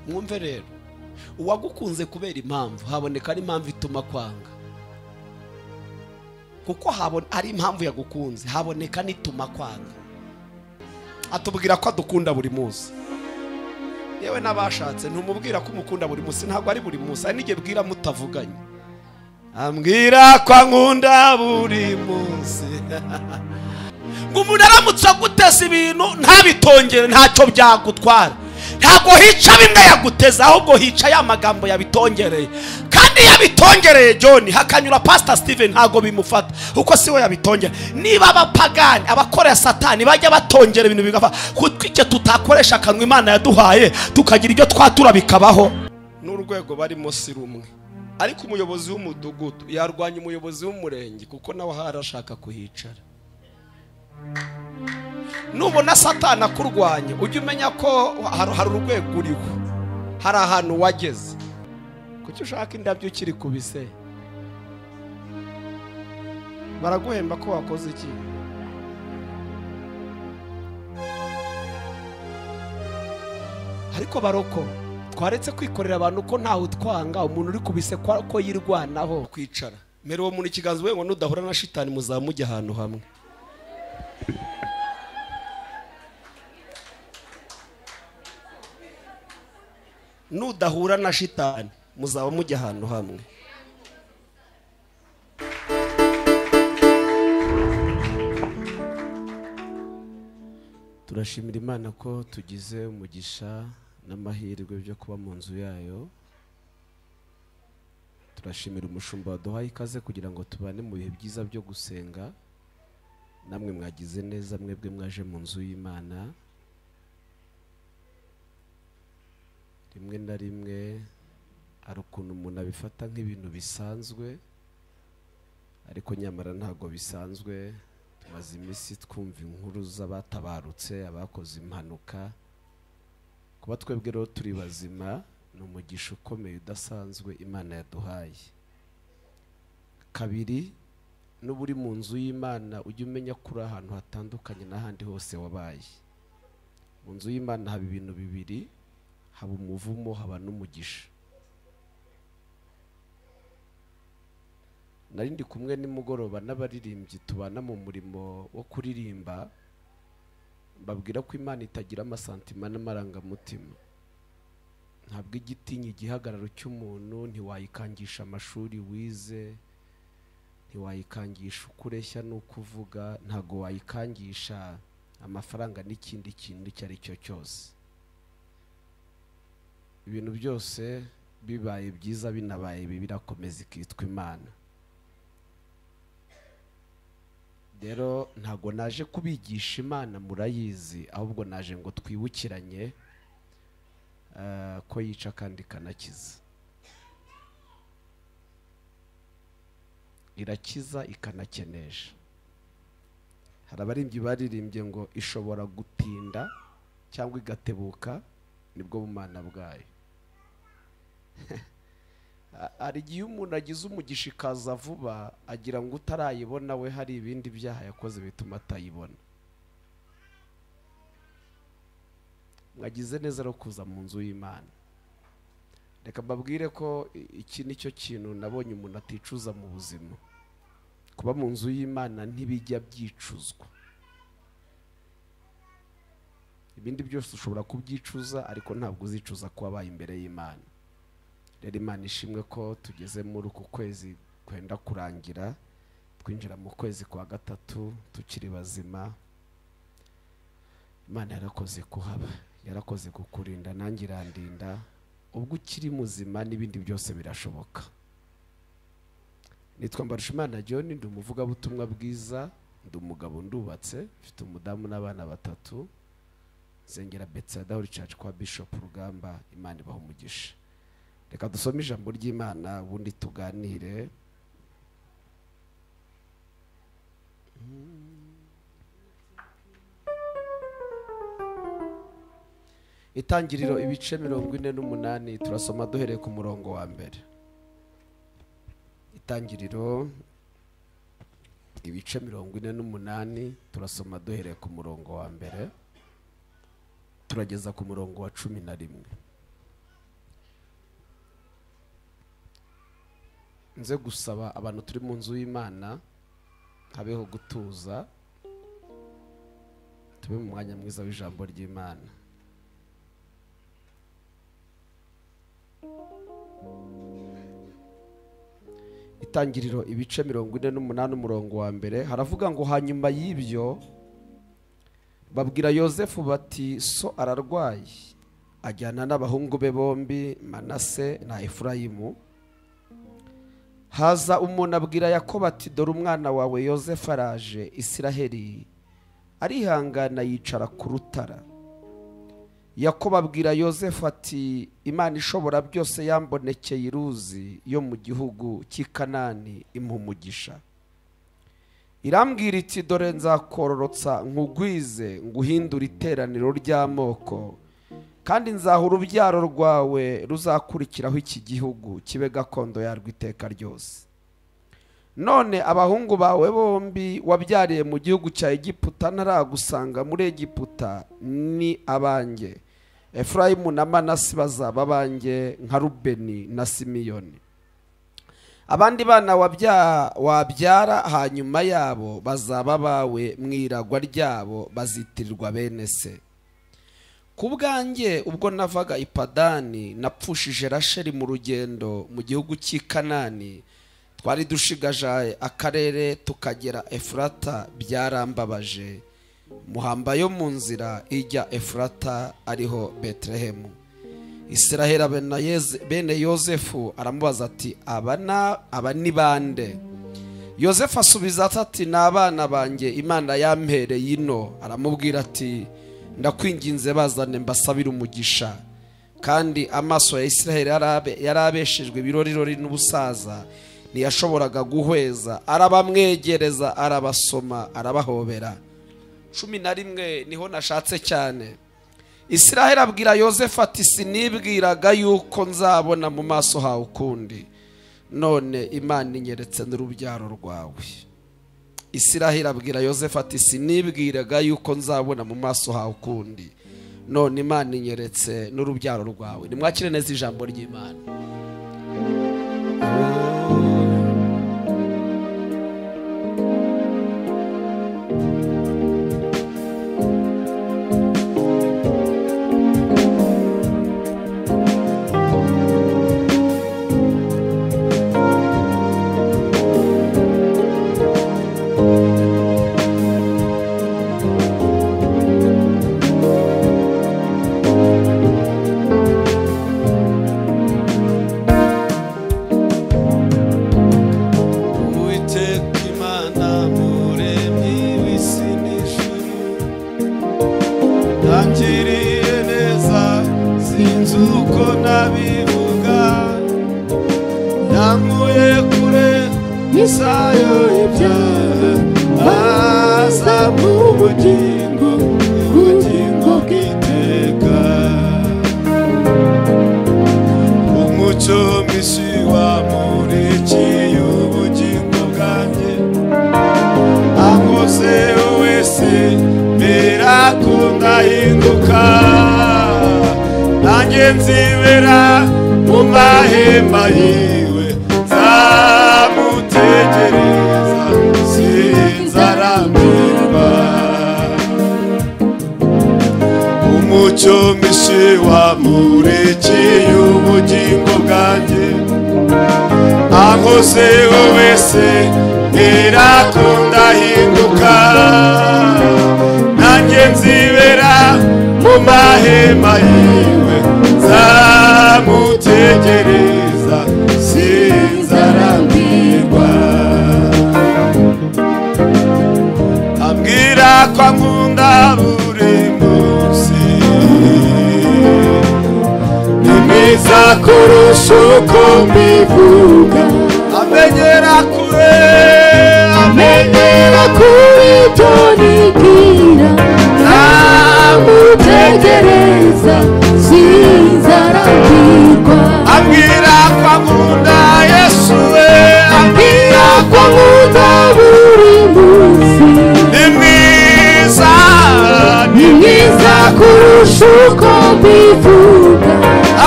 Mwumve rero, uwagukunze kubera impamvu haboneka ari impamvu ituma kwanga. Kuko habona ari impamvu yagukunze, haboneka nituma kwanga. Atubwira ko adukunda buri munsi. Yewe nabashatse ntumubwira ko umukunda buri munsi, ntabwo ari buri munsi, ari nige bwira mutavuganye. Ambwira ko ankunda buri munsi. Ngo umuntu aramutse aguteza ibintu ntabitongere, ntacyo byagutwara. Ntabwo hica bimwe yaguteza, ahubwo hica ya magambo yabitongereye. Kandi yabitongereye John, hakanyura Pastor Steven, ntago bimufata uko siwe yabitongera. Niba abapagani abakorera Satani bajya batongera ibintu bigafa, kutwike tutakoresha akanwa Imana yaduhaye tukagira ibyo twatura bikabaho. N'urwego barimo si rumwe, ariko umuyobozi w'umudugudu yarwanya umuyobozi w'umurenge kuko nawe harashaka kuhicara. Nubona Satani akurwanya ujye umenya ko hari urwego uriho, hari ahantu wageze. Kuki ushaka indabyo ukiri kubise? Baraguhemba ko wakoze iki? Ariko baroko twaretse kwikorera abantu ko ntawe utwanga, umuntu uri kubise ko yirwanaho kwicara. Mere uwo muntu ikiganza we ngo nudahura na shitani muzamujya ahantu hamwe. Nudahura na shitani muzaba mujya ahantu hamwe. Turashimira Imana ko tugize umugisha n'amahirwe byo kuba mu nzu yayo. Turashimira umushumba waduhaye ikaze kugira ngo tubane mu bihe byiza byo gusenga. Namwe mwagize neza, mwebwe mwaje mu nzu y'Imana. Rimwe na rimwe hari ukuntu umuntu abifata nk'ibintu bisanzwe, ariko nyamara ntabwo bisanzwe. Tumaze iminsi twumva inkuru z'abatabarutse, abakoze impanuka. Kuba twebwe rero turi bazima ni umugisha ukomeye udasanzwe Imana yaduhaye. Kabiri, n'uba uri mu nzu y'Imana ujye umenya ko uri ahantu hatandukanye n'ahandi hose wabaye. Mu nzu y'Imana haba ibintu bibiri, haba umuvumo, haba n'umugisha. Nari ndi kumwe nimugoroba n'abaririmbyi tubana mu murimo wo kuririmba, mbabwira ko Imana itagira amasantima n'amarangamutima. Ntabwo igitinya igihagararo cy'umuntu, ntiwayikangisha amashuri wize, ntiwayikangisha uko ureshya n'uko uvuga, ntabwo wayikangisha amafaranga n'ikindi kintu icyo ari cyo cyose. Ibintu byose bibaye byiza binabaye bibi birakomeza ikitwa Imana. Rero ntabwo naje kubigisha Imana murayizi, ahubwo naje ngo twibukiranye ko yica kandi ikanakiza. Irakiza ikanakenesha. Hari abaririmbyi baririmbye ngo ishobora gutinda cyangwa igatebuka, nibwo bumana bwayo. Hari igihe umuntu agize umugisha ikaza vuba, agira ngo utarayibona we hari ibindi byaha yakoze bituma atayibona. Mwagize neza rero kuza mu nzu y'Imana. Reka mbabwire ko iki nicyo kintu nabonye umuntu aticuza mu buzima. Kuba mu nzu y'Imana ntibijya byicuzwa. Ibindi byose ushobora kubyicuza, ariko ntabwo uzicuza ko wabaye imbere y'Imana. Rero Imana ishimwe ko tugeze muri uku kwezi kwenda kurangira, twinjira mu kwezi kwa gatatu tukiri bazima. Imana yarakoze kuhaba, yarakoze kukurinda, nanjye irandinda. Ubwo ukiri muzima n'ibindi byose birashoboka. Nitwa Mbarushimana John, ndi umuvugabutumwa bwiza, ndi umugabo ndubatse, mfite umudamu n'abana batatu. Nsengera Bethsaida Holy Church kwa Bishop Rugamba. Imana ibahe umugisha. Reka dusome ijambo ry'Imana ubundi tuganire. Itangiriro ibice 48, turasoma duhereye ku murongo wa mbere. Itangiriro ibice 48, turasoma duhereye ku murongo wa mbere turageza ku murongo wa 11. Nze gusaba abantu turi mu nzu y'Imana habeho gutuza, tube mu mwanya mwiza w'ijambo ry'Imana. Itangiriro ibice 48 umurongo wa mbere haravuga ngo hanyuma y'ibyo babwira Yosefu bati so ararwaye, ajyana n'abahungu be bombi Manase na Efurayimu. Haza umuntu abwira Yakobo ati dore umwana wawe Yosefu araje. Isiraheli arihangana yicara ku rutara. Yakobo abwira Yosefu ati Imana ishobora byose yambonekeye iruzi yo mu gihugu cy'i Kanani impa umugisha. Irambwira iti dore nzakororotsa nkugwize nguhindura iteraniro ry'amoko, kandi nzaha urubyaro rwawe ruzakurikiraho iki gihugu kibe gakondo yarwo iteka ryose. None abahungu bawe bombi wabyariye mu gihugu cya Egiputa ntaragusanga muri Egiputa ni abanjye. Efurayimu na Manase bazaba abanjye nka Rubeni na Simiyoni. Abandi bana wabyara hanyuma yabo bazaba bawe mu iragwa ryabo bazitirirwa bene se. Ku bwanjye ubwo navaga i Padani napfushije Rasheli mu rugendo mu gihugu cy'i Kanani, twari dushigaje akarere tukagera Efurata, byarambabaje. Muhamba yo mu nzira ijya Efurata ariho Betelehemu. Isiraheli bene Yosefu aramubaza ati aba ni bande? Yosefu asubiza ati ni abana banjye Imana yampereye ino. Aramubwira ati ndakwinginze bazane mbasabire umugisha. Kandi amaso ya Isiraheli yarabeshejwe ibirorirori n'ubusaza, ntiyashoboraga guhweza. Arabamwegereza, arabasoma, arabahobera. 11 niho nashatse cyane. Isiraheli abwira Yosefu ati sinibwiraga yuko nzabona mu maso hawe ukundi, none Imana inyeretse n'urubyaro rwawe. Isiraheli abwira Yosefu ati sinibwiraga yuko nzabona mu maso hawe ukundi, none Imana inyeretse n'urubyaro rwawe. Nimwakire neza ijambo ry'Imana.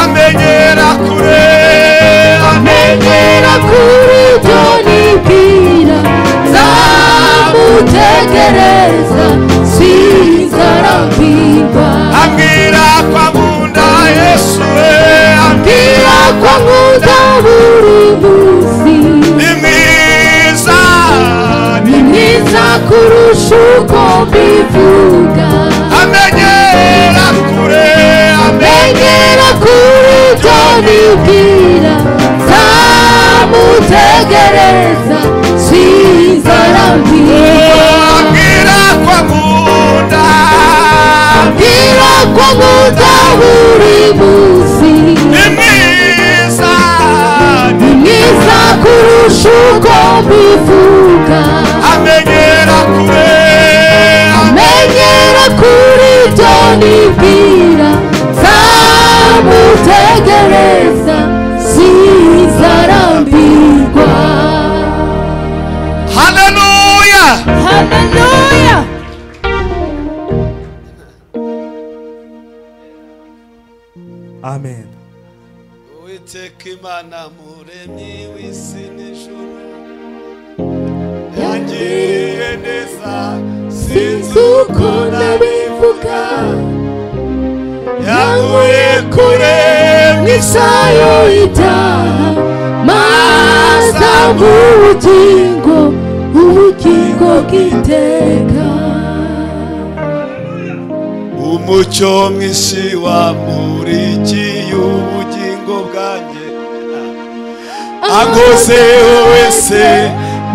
Amenyera kure, amenyera kure. kurusha uko mbivuga. Amenyera kure, amenyera kure ibyo nibwira. Nzamutegereza sinzarambirwa. Ambwira ko ankunda, ambwira ko ankunda buri munsi. Ni mwiza, ni mwiza kurusha uko mbivuga. Amenyera kure, amenyera kure ibyo nibwira. Nzamutegereza sinzarambirwa. Haleluya, haleluya. Amen. Uwiteka Imana muremyi w'isi n'ijuru, yangiriye neza sinzi uko nabivuga. Yankuye kure mu isayo y'ibyaha, maze ampa ubugingo, ubugingo bw'iteka. Umucyo mwinshi wamurikiye ubugingo bwanjye, ankozeho wese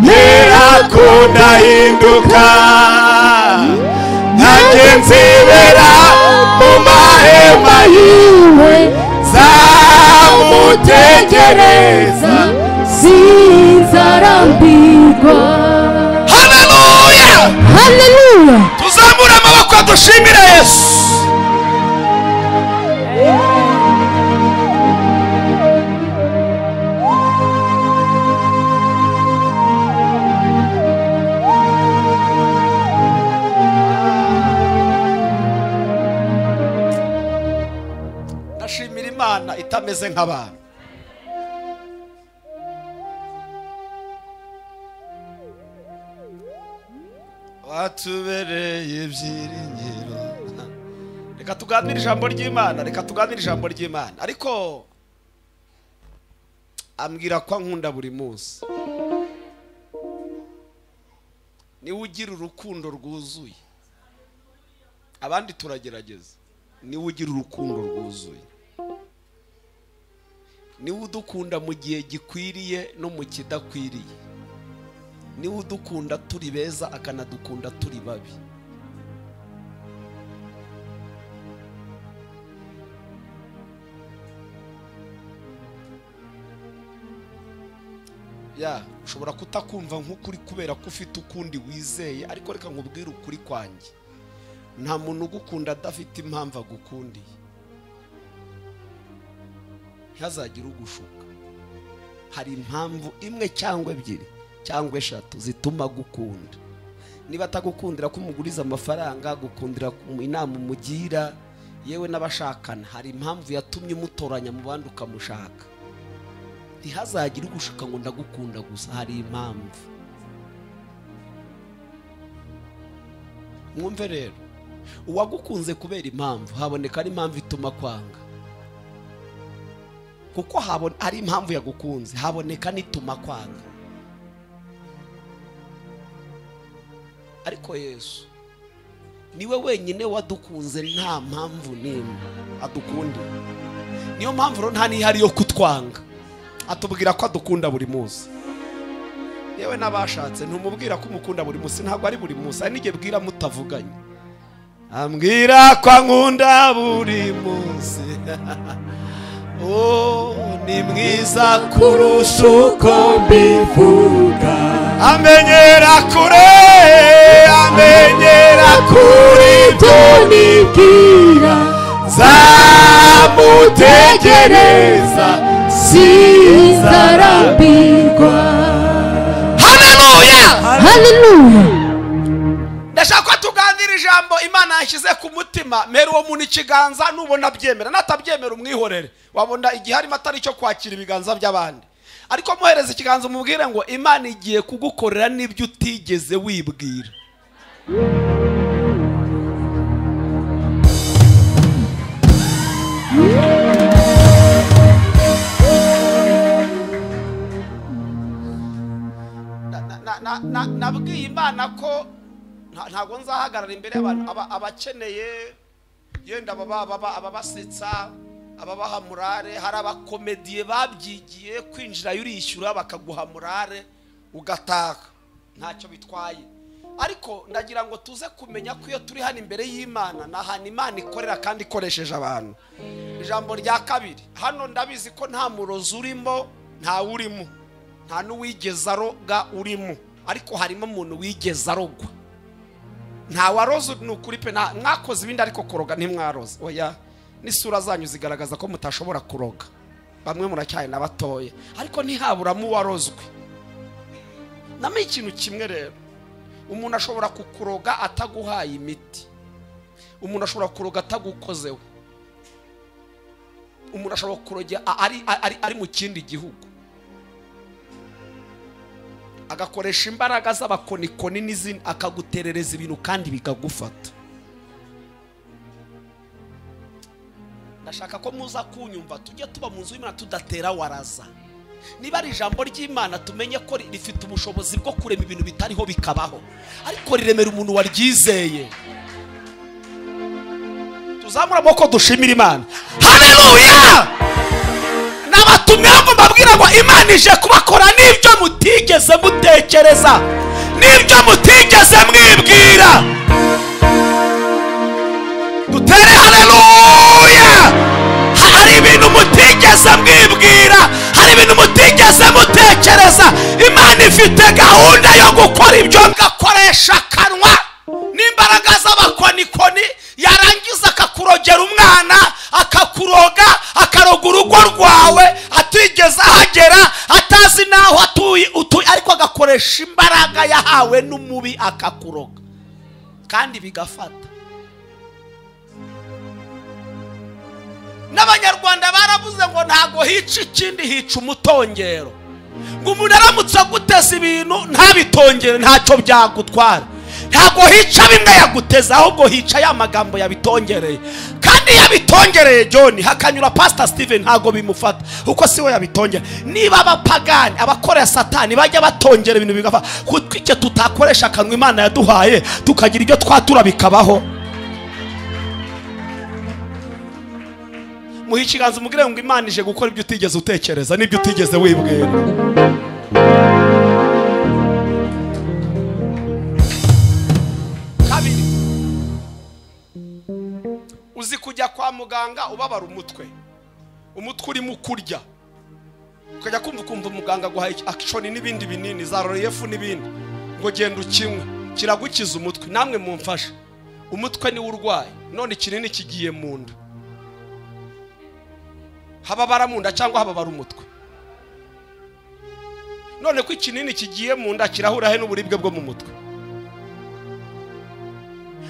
nterako ndahinduka. Nanjye nzibera mu mahema yiwe, nzamutegereza sinzarambirwa. Haleluya, haleluya. Tuzamure amaboko dushimire Yesu. Ndashimira Imana itameze nk'abantu. Watubereye ibyiringiro. Reka tuganire ijambo ry'Imana, reka tuganire ijambo ry'Imana. Ariko ambwira ko ankunda buri munsi. Niwe ugira urukundo rwuzuye. Abandi turagerageza. Niwe ugira urukundo rwuzuye. Niwe udukunda mu gihe gikwiriye no mu kidakwiriye. Niwe udukunda turi beza akanadukunda turi babi. Ya, ushobora kutakumva nk'ukuri kubera ko ufite ukundi wizeye, ariko reka nkubwire ukuri kwanjye. Nta muntu ugukunda adafite impamvu agukundiye. Ntihazagire ugushuka. Hari impamvu imwe cyangwa ebyiri cyangwa eshatu zituma agukunda. Niba atagukundira ko umuguriza amafaranga, gukundira inama umugira, yewe n'abashakana, hari impamvu yatumye umutoranya mu bandi ukamushaka. Ntihazagire ugushuka ngo ndagukunda gusa, hari impamvu. Mwumve rero, uwagukunze kubera impamvu, haboneka ari impamvu ituma kwanga. Kuko ari impamvu yagukunze, haboneka n'ituma kwanga. Ariko Yesu niwe wenyine wadukunze nta mpamvu n'imwe adukunda. Niyo mpamvu rero nta n'ihari yo kutwanga. Atubwira ko adukunda buri munsi. Yewe n'abashatse ntumubwira ko umukunda buri munsi, ntabwo ari buri munsi. Hari n'igihe bwira mutavuganye. Ambwira ko ankunda buri munsi. Oh, ni mwiza kurusha uko mbivuga. Amenyera kure, amenyera kure ibyo nibwira. Nzamutegereza sinzarambirwa. Haleluya, haleluya. Ndashaka ko tuganira ijambo Imana yashyize ku mutima. Mera uwo muntu ikiganza, nubona abyemera, natabyemera umwihorere. Wabona igihe harimo atari cyo kwakira ibiganza by'abandi. Ariko muhereza ikiganza umubwire ngo Imana igiye kugukorera n'ibyo utigeze wibwira. Nabwiye Imana ko Ntabwo nzahagarara imbere y'abantu abakeneye yenda ababasetsa, ababaha murare. Hari abakomediye babyigiye kwinjira urishyura bakaguha murare ugataha, ntacyo bitwaye. Ariko ndagira ngo tuze kumenya ko iyo turi hano imbere y'Imana ni ahantu Imana ikorera kandi ikoresheje abantu. Ijambo rya kabiri, hano ndabizi ko nta murozi urimo, nta urimo, nta n'uwigeze aroga urimo, ariko harimo umuntu wigeze arogwa. Nta waroze ni ukuri pe, mwakoze ibindi ariko kuroga ntimwaroze. Oya, n'isura zanyu zigaragaza ko mutashobora kuroga, bamwe muracyaye na batoya, ariko ntihaburamo uwarozwe. Namenye ikintu kimwe rero, umuntu ashobora kukuroga ataguhaye imiti, umuntu ashobora kuroga atagukozeho, umuntu ashobora kuroga ari mu kindi gihugu, agakoresha imbaraga z'abakonikoni n'izindi, akaguterereza ibintu kandi bikagufata. Ndashaka ko muza kunyumva, tujye tuba mu nzu y'Imana tudatera waraza. Niba ari ijambo ry'Imana tumenye ko rifite ubushobozi bwo kurema ibintu bitariho bikabaho, ariko riremera umuntu waryizeye. Tuzamura amaboko dushimira Imana. Haleluya! Nabatumye ngo mbabwire ngo Imana ije kubakora n'ibyo mutigeze mutekereza, n'ibyo mutigeze mwibwira. Dutere haleluya! Hari ibintu mutigeze mwibwira, hari ibintu mutigeze mutekereza. Imana ifite gahunda yo gukora ibyo, gakoresha akanwa n'imbaraga z'abakonikoni, yarangiza akakurogera umwana, akakuroga, akaroga urugo rwawe atigeze ahagera, atazi naho atuye, ariko agakoresha imbaraga yahawe n'umubi akakuroga kandi bigafata. N'abanyarwanda baravuze ngo ntago hica ikindi, hica umutongero. Ngo umuntu aramutse aguteza ibintu ntabitongere ntacyo byagutwara. Ntago hica bimwe yaguteza, ahubwo hica ya magambo yabitongereye. Kandi yabitongereye John, hakanyura Pastor Steven, ntago bimufata kuko si we yabitongera. Niba abapagani, abakorera Satani bajya batongera ibintu bigafa, kutwike tutakoresha akanwa Imana yaduhaye tukagira ibyo twatura bikabaho. Muhe ikiganza umubwire ngo Imana ije gukora ibyo utigeze utekereza n'ibyo utigeze wibwira. Kabiri, uzi kujya kwa muganga ubabara umutwe, umutwe urimo kurya, ukajya kumva ukumva muganga aguhaye action n'ibindi binini za Royefu n'ibindi, ngo genda ukinywe kiragukiza umutwe. Namwe mumfashe, umutwe niwo urwaye, none ikinini kigiye mu nda. Hababara mu nda cyangwa hababara umutwe? None ko ikinini kigiye mu nda kirahura he n'uburibwe bwo mu mutwe?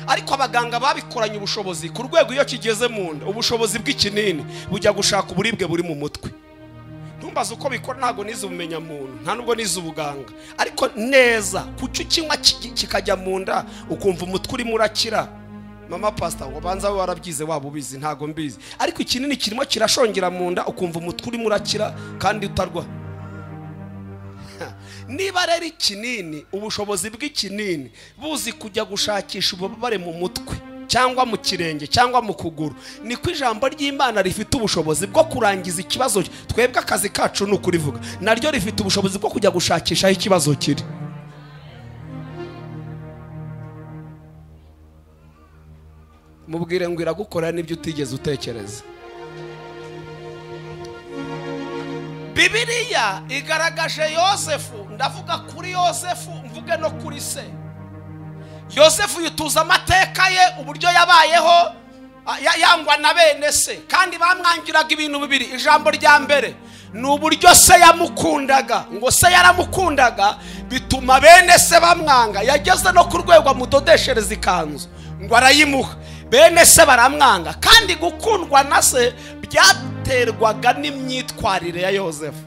Ariko abaganga babikoranye ubushobozi ku rwego iyo kigeze mu nda, ubushobozi bw'ikinini bujya gushaka uburibwe buri mu mutwe. Ntumbaze uko bikora, ntago nize ubumenya muntu, nta nubwo nize ubuganga, ariko neza kucyo ukinywa kikajya mu nda ukumva umutwe urimo urakira. Mama pastor ngo banza we warabyize waba ubizi, ntago mbizi, ariko ikinini kirimo kirashongera mu nda ukumva umutwe urimo urakira kandi utarwa. Niba rero ikinini, ubushobozi bw'ikinini buzi kujya gushakisha ububabare mu mutwe cyangwa mu kirenge cyangwa mu kuguru, niko ijambo ry'Imana rifite ubushobozi bwo kurangiza ikibazo. Twebwe akazi kacu ni ukurivuga, naryo rifite ubushobozi bwo kujya gushakisha aho ikibazo kiri. Mubwire ngo iragukora n'ibyo utigeze utekereza. Bibiliya igaragaje Yosefu. Ndavuga kuri Yosefu, mvuge no kuri se. Yosefu yutuza amateka ye, uburyo yabayeho yangwa na bene se, kandi bamwangiraga ibintu bibiri. Ijambo rya mbere ni uburyo se yamukundaga, ngo se yaramukundaga bituma bene se bamwanga. Yageze no ku rwego amudodeshereza ikanzu ngo arayimuha, bene se baramwanga. Kandi gukundwa na se byaterwaga n'imyitwarire ya Yosefu.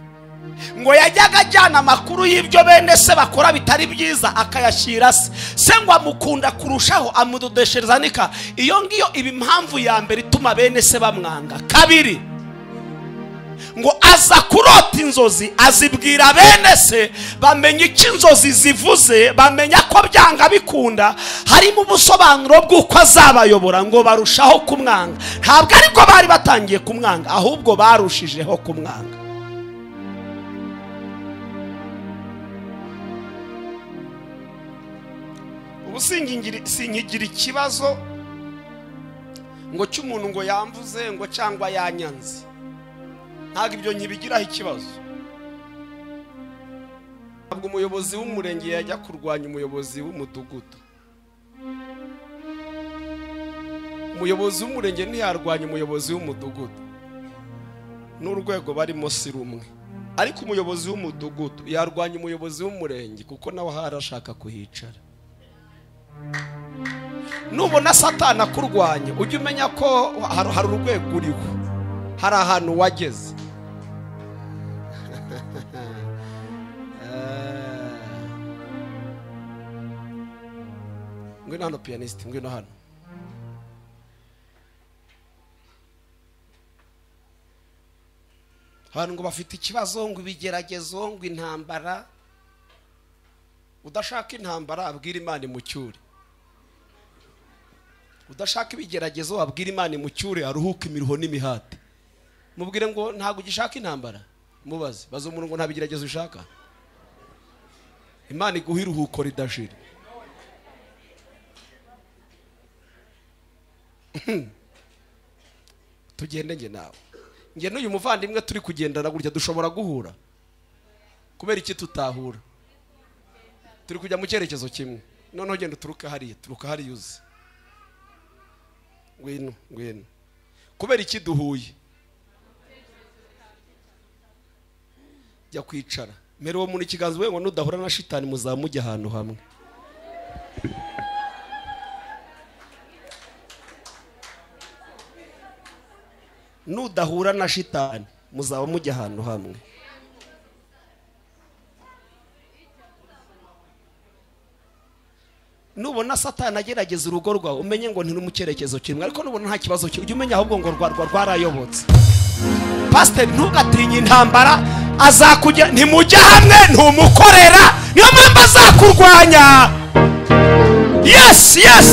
Ngo yajyaga ajyana amakuru y'ibyo bene se bakora bitari byiza akayashyira se, se ngo amukunda kurushaho amudodeshereza nika. Iyo ngiyo iba impamvu ya mbere ituma bene se bamwanga. Kabiri, Ngo aza kurota inzozi azibwira bene se, bamenya icyo inzozi zivuze, bamenya ko byanga bikunda harimo ubusobanuro bw'uko azabayobora, ngo barushaho kumwanga. Ntabwo ariko bari batangiye kumwanga, ahubwo barushijeho kumwanga. Ubu sinkigira ikibazo ngo cy'umuntu ngo yamvuze ngo cyangwa yanyanze. Ntabwo ibyo nkibigiraho ikibazo. Ntabwo umuyobozi w'umurenge yajya kurwanya umuyobozi w'umudugudu. Umuyobozi w'umurenge ntiyarwanya umuyobozi w'umudugudu, n'urwego barimo si rumwe. Ariko umuyobozi w'umudugudu yarwanya umuyobozi w'umurenge, kuko nawe harashaka kuhicara. Nubona Satani akurwanya, ujye umenya ko hari urwego uriho, hari ahantu wageze. Ngwino hano pianist, ngwino hano. Abantu ngo bafite ikibazo, ngo ibigeragezo, ngo intambara. Udashaka intambara abwira Imana imucyure. Udashaka ibigeragezo abwira Imana imucyure, aruhuke imiruho n'imihate. Mubwire ngo ntabwo ugishaka intambara. Mubaze, baze umuntu ngo nta bigeragezo ushaka. Imana iguha iruhuko ridashira. Tugende nge nawe. Nge n'uyu muvandimwe turi kugendana gutya dushobora guhura. Kubera iki tutahura? Turi kujya mu cyerekezo kimwe. Noneho genda uturuka hariya, turuka hariya uze. Ngwino, ngwino. Kubera iki duhuye? Jya kwicara. Mbere uwo muntu ikiganza we ngo nudahura na shitani muzamujya ahantu hamwe. Nudahura na shitani muzaba mujya ahantu hamwe. Nubona Satani agerageza urugo rwawe, umenye ngo ntiri mu cyerekezo kimwe. Ariko nubona nta kibazo cyo, ujye umenya ahubwo ngo rwarayobotse. Pastor, ntugatinye intambara, azakujya ntimujya hamwe, ntumukorera, niyo mpamvu azakurwanya. Yes, yes,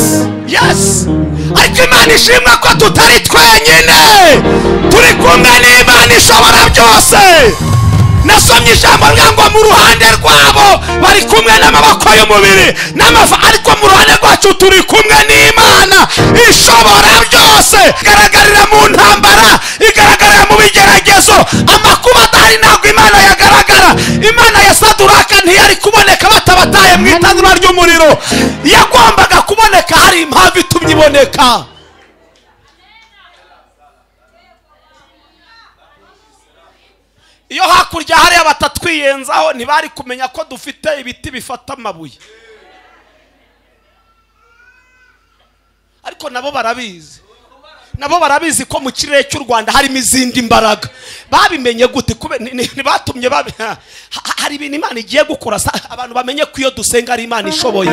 yes. Ariko Imana ishimwe ko tutari twenyine, turi kumwe n'Imana ishobora byose. Nasomye ijambo ngo mu ruhande rwabo bari kumwe n'amaboko y'umubiri n'amafa, ariko mu ruhande rwacu turi kumwe n'Imana ishobora byose. Igaragarira mu ntambara, igaragarira mu bigeragezo. Amakuba adahari ntabwo Imana yagaragara. Imana ya Saduraka ntiyari kuboneka batabataye mu itanura ry'umuriro. Yagombaga kuboneka hari impamvu itumye iboneka. Iyo hakurya hariya batatwiyenzaho ntibari kumenya ko dufite ibiti bifata amabuye. Ariko nabo barabizi. Nabo barabizi ko mu kirere cy'u Rwanda harimo izindi mbaraga. Babimenye gute? Ntibatumye hari ibintu Imana igiye gukora, abantu bamenye ko iyo dusenga ari Imana ishoboye.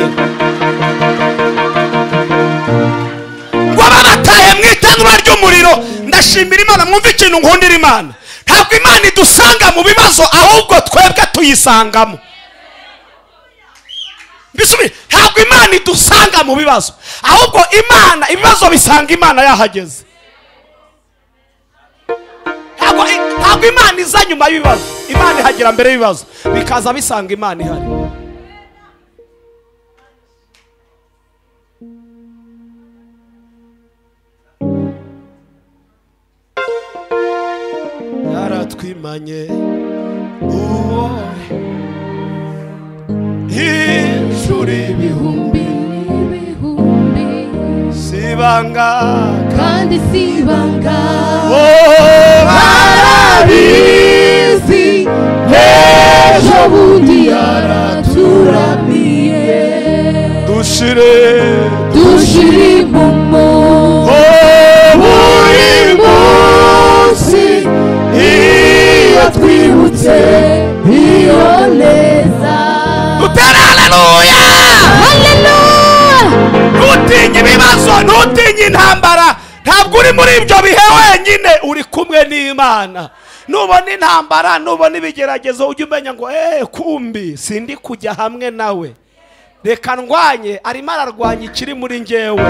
Ngo babataye mu itanura ry'umuriro. Ndashimira Imana, mwumve ikintu nkundira Imana. Ntabwo Imana idusanga mu bibazo, ahubwo twebwe tuyisangamo. Mbisubire, ntabwo Imana idusanga mu bibazo, ahubwo Imana ibibazo bisanga Imana yahageze. Ntabwo Imana iza nyuma y'ibibazo, Imana ihagera mbere y'ibibazo, bikaza bisanga Imana ihari. Yaratwimanye uwo inshuro ibihumbi n'ibihumbi, sibanga kandi sibanga, barabizi ejo bundi yaraturamiye. Dushire dushire impumu buri munsi, iyo twibutse iyo neza. Dutere haleluya, haleluya. Ntutinye ibibazo, ntutinye intambara. Nta Ntabwo uri muri ibyo bihe wenyine, uri kumwe n'Imana. Nubona intambara, nubona ibigeragezo, ujye umenya ngo kumbi sindi kujya hamwe nawe, reka ndwanye, arimo ararwanya ikiri muri njyewe.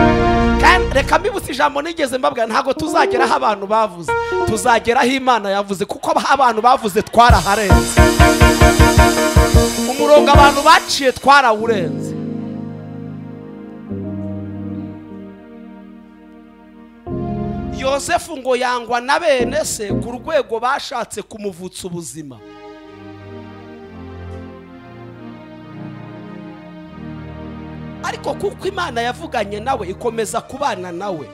Kandi reka mbibutse ijambo nigeze mbabwira, ntabwo tuzageraho abantu bavuze, tuzageraho Imana yavuze, kuko abantu bavuze twaraharenze. Umurongo abantu baciye twarawurenze. Yosefu ngo yangwa na bene se ku rwego bashatse kumuvutsa ubuzima. Ariko kuko Imana yavuganye nawe ikomeza kubana nawe.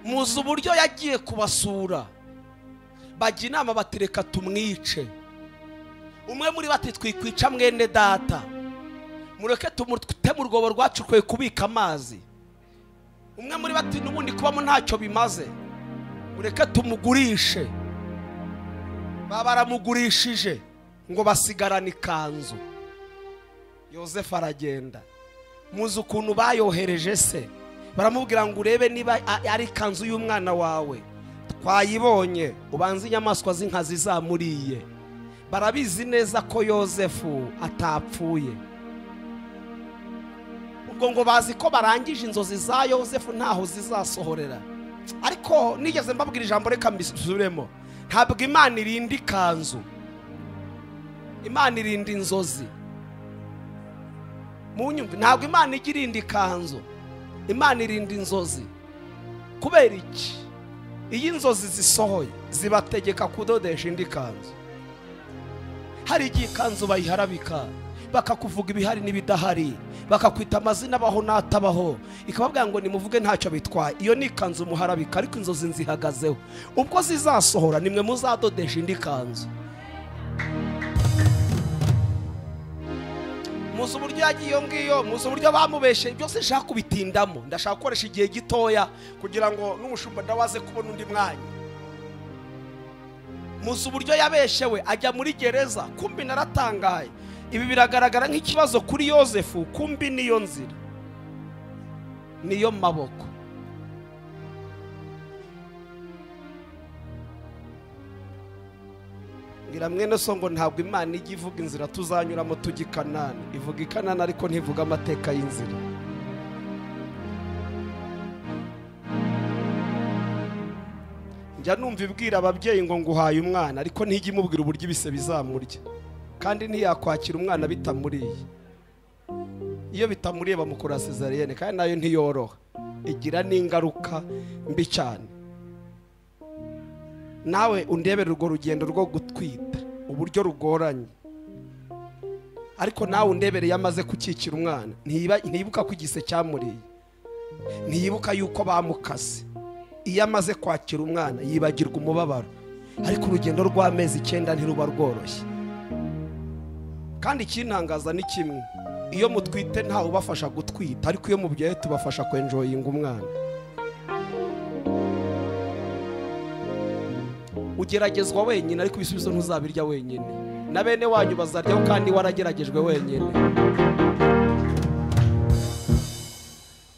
Muzi uburyo yagiye kubasura, bajya inama batereka tumwice. Umwe muri bati twikwica mwene data, mureke tumute mu rwobo rwacu kwe kubika amazi. Umwe muri bati n'ubundi kubamo ntacyo bimaze, mureke tumugurishe. Babaramugurishije ngo basigarane ikanzu. Yosefu aragenda. Muzi ukuntu bayohereje se, baramubwira ngo urebe niba ari ikanzu y'umwana wawe, twayibonye, ubanze inyamaswa z'inkazi zamuriye. Barabizi neza ko Yosefu atapfuye. Ubwo ngo bazi ko barangije inzozi za Yosefu ntaho zizasohorera. Ariko nigeze mbabwira ijambo, reka mbisubiremo. Ntabwo Imana irinda ikanzu, Imana irinda inzozi. Munyumve, ntabwo Imana ijya irinda ikanzu, Imana irinda inzozi. Kubera iki? Iyo inzozi zisohoye zibategeka kudodesha indi kanzu. Hari igihe ikanzu bayiharabika, bakakuvuga ibihari n'ibidahari, bakakwita amazina abaho n'atabaho, ikababwira ngo nimuvuge ntacyo bitwaye. Iyo ni ikanzu muharabika, ariko inzozi nzihagazeho. Ubwo zizasohora nimwe muzadodesha indi kanzu. Muzi uburyo yagiye iyo ngiyo, muzi uburyo bamubeshe, byose nshaka kubitindamo. Ndashaka gukoresha igihe gitoya kugira ngo n'umushumba ndawaze kubona undi mwanya. Muzi uburyo yabeshewe ajya muri gereza, kumbi naratangaye. Ibi biragaragara nk'ikibazo kuri Yosefu, kumbi niyo nzira, niyo maboko. Ngira mwene so ngo ntabwo Imana ijya ivuga inzira tuzanyuramo tujya i Kanani. Ivuga i Kanani ariko ntivuga amateka y'inzira. Njya numva ibwira ababyeyi ngo nguhaye umwana, ariko ntijya imubwira uburyo ibise bizamurya. Kandi ntiyakwakira umwana bitamuriye. Iyo bitamuriye bamukora cesarienne, kandi nayo ntiyoroha, igira n'ingaruka mbi cyane. Nawe undebere urwo rugendo rwo gutwita uburyo rugoranye, ariko nawe undebere yamaze gukikira umwana, ntiyibuka ko igise cyamuriye, ntiyibuka yuko bamukase. Iyo amaze kwakira umwana yibagirwa umubabaro, ariko urugendo rw'amezi 9 ntiruba rworoshye. Kandi ikintangaza ni kimwe, iyo mutwite ntawe ubafasha gutwita, ariko iyo mubyaye tubafasha kwenjoyinga umwana. Ugeragezwa wenyine, ariko ibisubizo ntuzabirya wenyine, na bene wanyu bazaryaho kandi warageragejwe wenyine.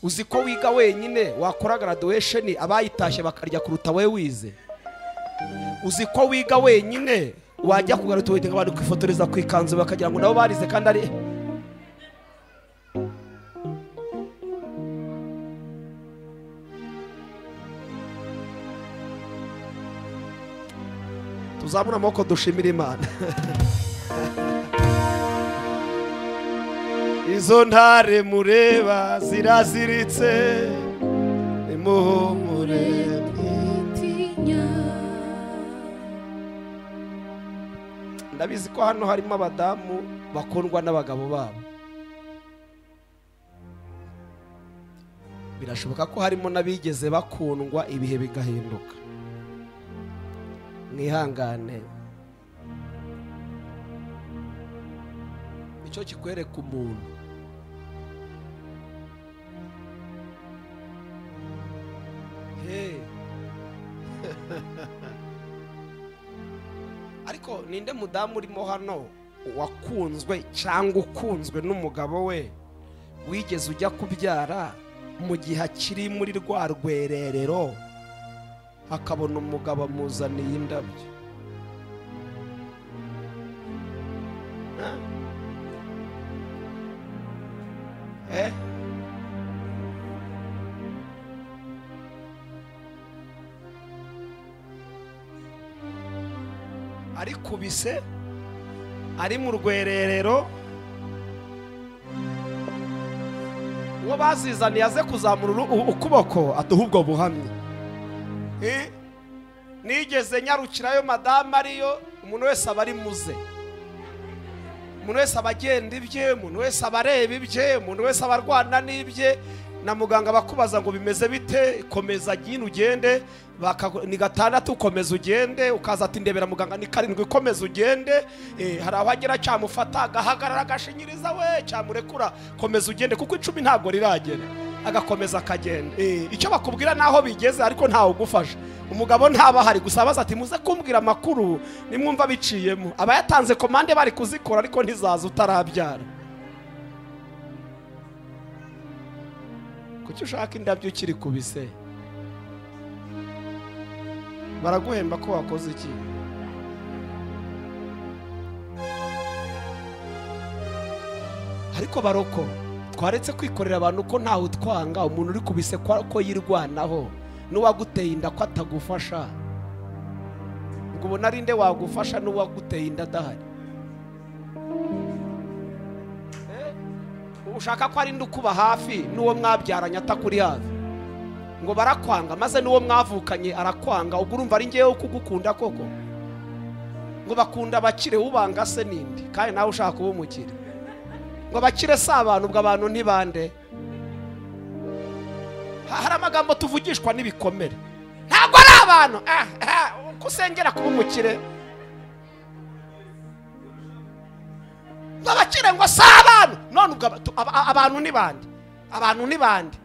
Uzi ko wiga wenyine, wakora graduation abayitashye bakarya kuruta we wize. Uzi ko wiga wenyine, wajya kugraduate abantu kwifotoreza ku ikanzu bakagira ngo nabo barize kandi ari. Tuzamura amaboko dushimira Imana. Izo ntare mureba ziraziritse, nimuhumure mwitinya. Ndabizi ko hano harimo abadamu bakundwa n'abagabo babo. Birashoboka ko harimo n'abigeze bakundwa ibihe bigahinduka. Mwihangane, icyo kikwereka umuntu. Hey. Ariko ninde mudamu urimo hano wakunzwe cyangwa ukunzwe n'umugabo we wigeze ujya kubyara Mu gihe akiri muri rwa rwererero akabona umugabo amuzaniye indabyo. Ari kubise, ari mu rwererero, uwo bazizaniye aze kuzamura ukuboko aduha ubwo buhamya. Nigeze nyarukirayo madamu ariyo, umuntu wese aba ari muze, umuntu wese aba agenda ibye, umuntu wese aba areba ibye, umuntu wese aba arwana n'ibye. Na muganga bakubaza ngo bimeze bite, komeza nyine ugende, ni 6 komeza ugende, ukaza ati ndebera muganga ni 7 komeza ugende. Hari aho agera cyamufata agahagarara agashinyiriza we cyamurekura komeza ugende, kuko 10 ntabwo riragera, agakomeza akagenda. Icyo bakubwira naho bigeze ariko ntawe ugufasha. Umugabo ntaba hari gusa abaza ati muze kumbwira amakuru nimwumva biciyemo. Aba yatanze komande bari kuzikora ariko ntizaza utarabyara. Kuki ushaka indabyo ukiri kubise? Baraguhemba ko wakoze iki? Ariko baroko twaretse kwikorera abantu ko ntawe utwanga. Umuntu uri kubise ko yirwanaho, n'uwaguteye inda ko atagufasha. Ubwo ubona ari nde wagufasha n'uwaguteye inda adahari? Ushaka ko ari nde ukuba hafi n'uwo mwabyaranye atakuri hafi? Ngo barakwanga, maze n'uwo mwavukanye arakwanga, ubwo urumva ari ngewe kugukunda koko? Ngo bakunda abakire, ubanga se ninde? Kandi nawe ushaka kuba umukire. Ngo abakire si abantu, ubwo abantu ntibande? Hari amagambo tuvugishwa n'ibikomere. Ntabwo ari abantu kusengera kuba umukire. Ngo abakire ngo si abantu, none ubwo abantu ni bande? Abantu ni bande?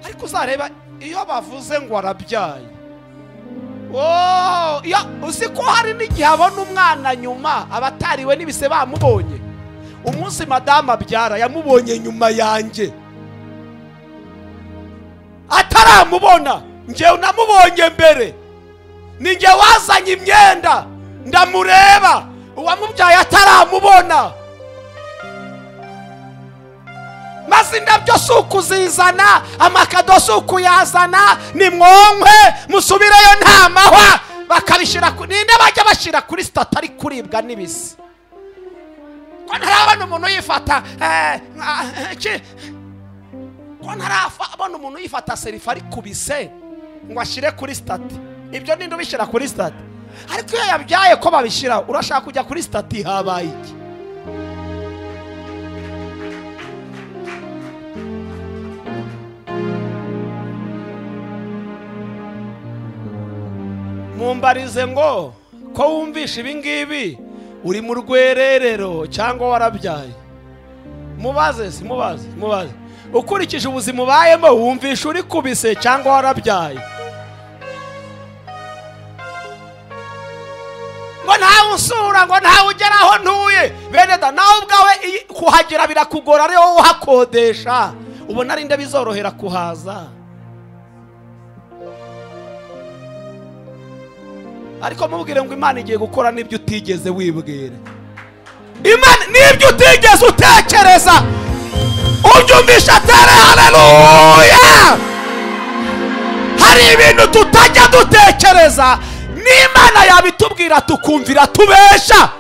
Ariko uzareba iyo bavuze ngo arabyaye, uzi ko hari n'igihe abona umwana nyuma abatariwe n'ibise bamubonye. Umunsi madamu abyara yamubonye nyuma yanjye, ataramubona njyewe namubonye mbere. Ni njye wazanye imyenda ndamureba, uwamubyaye ataramubona. Maze indabyo si ukuzizana, amakado si ukuyazana, ni mwonkwe musubireyo nta mahwa. Bakabishyira ninde bajya bashyira kuri sitati ari kuribwa n'ibisi? Ko ntarabona umuntu yifata ko ntarabona umuntu yifata serifa ari kubise ngo ashyire kuri sitati. Ibyo ninde ubishyira kuri sitati? Ariko iyo yabyaye ko babishyira, urashaka kujya kuri sitati habaye iki? Mumbarize ngo ko wumvisha ibi ngibi uri mu rwererero cyangwa warabyaye? Mubaze, si mubaze, mubaze. Ukurikije ubuzima ubayemo wumvisha uri kubise cyangwa warabyaye? Ngo ntawe usura, ngo ntawe ugera aho ntuye. Bene da, nawe ubwawe kuhagera birakugora, ari wowe uhakodesha. Ubona ari nde bizorohera kuhaza? Ariko mubwire ngo Imana igiye gukora n'ibyo utigeze wibwira. Imana n'ibyo utigeze utekereza. Ubyumvisha atere haleluya. Hari ibintu tutajya dutekereza, n'Imana yabitubwira tukumvira tubesha.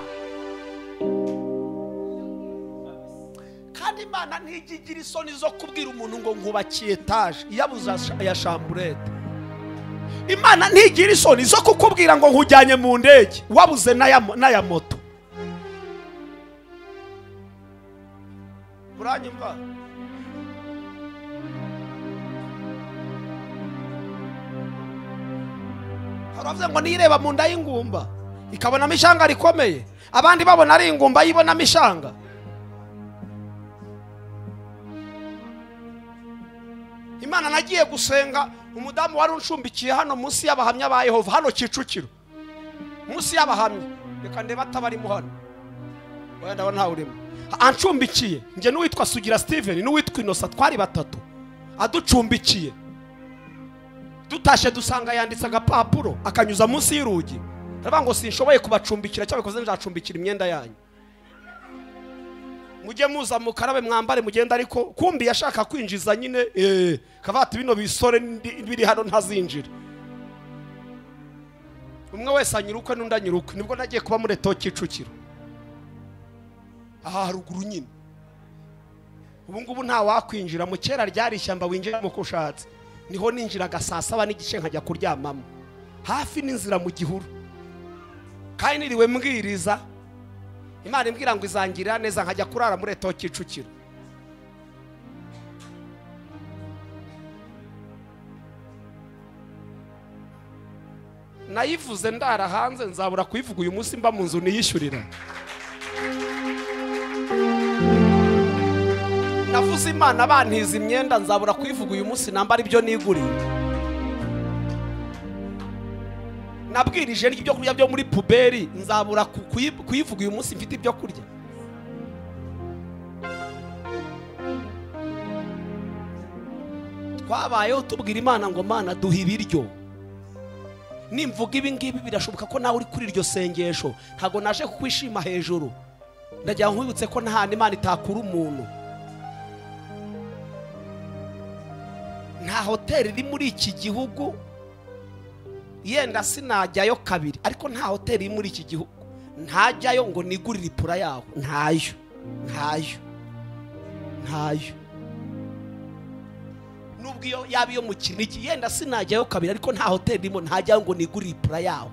Kandi Imana ntijya igira isoni zo kubwira umuntu ngo nkubakiye etaje iyabuze ya chambrette. Imana ntigira isoni zo kukubwira ngo nkujyanye mu ndege wabuze n'aya moto. Muranyumva? Haravuze ngo nireba mu nda y'ingumba ikabonamo ishanga rikomeye, abandi babona ari ingumba yibonamo ishanga. Imana nagiye gusenga, umudamu wari unshumbikiye hano munsi y'abahamya ba Yehova hano Kicukiro, munsi y'abahamya, Reka ndeba atabarimo hano. Oya ndabona ntawe urimo. Ancumbikiye njye n'uwitwa Sugira Steven n'uwitwa Innocent, twari batatu. Aducumbikiye, dutashe dusanga yanditse agapapuro akanyuza munsi y'urugi, aravuga ngo sinshoboye kubacumbikira, cyabikoze nzacumbikira imyenda yanyu, mujye muza mukarabe mwambare mugenda. Ariko kumbi yashaka kwinjiza nyine, kavati bino bisore biri hano ntazinjira. Umwe wese anyirukwe n'undi anyirukwe. Nibwo nagiye kuba muri Eto Kicukiro aha haruguru nyine. Ubu ngubu nta wakwinjira mu kera ryari ishyamba winjiramo uko ushatse. Niho ninjiraga saa 7:15 nkajya kuryamamo hafi n'inzira mu gihuru, kandi niriwe mbwiriza Imana imbwira ngo izangirira neza, nkajya kurara muri Eto Kicukiro. Nayivuze ndara hanze, nzabura kuyivuga uyu munsi mba mu nzu niyishyurira. Navuze Imana bantiza imyenda, nzabura kuyivuga uyu munsi nambara ibyo niguriye. Nabwirije n'ibyo kurya byo muri puberi, nzabura kuyivuga uyu munsi mfite ibyo kurya. Twabayeho tubwira Imana ngo Mana duha ibiryo. Nimvuga ibi ngibi birashoboka ko nawe uri kuri iryo sengesho. Ntago naje kukwishima hejuru, ndagira nkwibutse ko nta hantu Imana itakura umuntu. Nta hoteli iri muri iki gihugu, yenda sinajyayo kabiri, ariko nta hoteli iri muri iki gihugu ntajyayo ngo nigurire ipura yaho. Ntayo, ntayo, ntayo. Nubwo iyo yaba iyo mu Kinigi, yenda sinajyayo kabiri, ariko nta hoteli irimo ntajyayo ngo nigurire ipura yaho.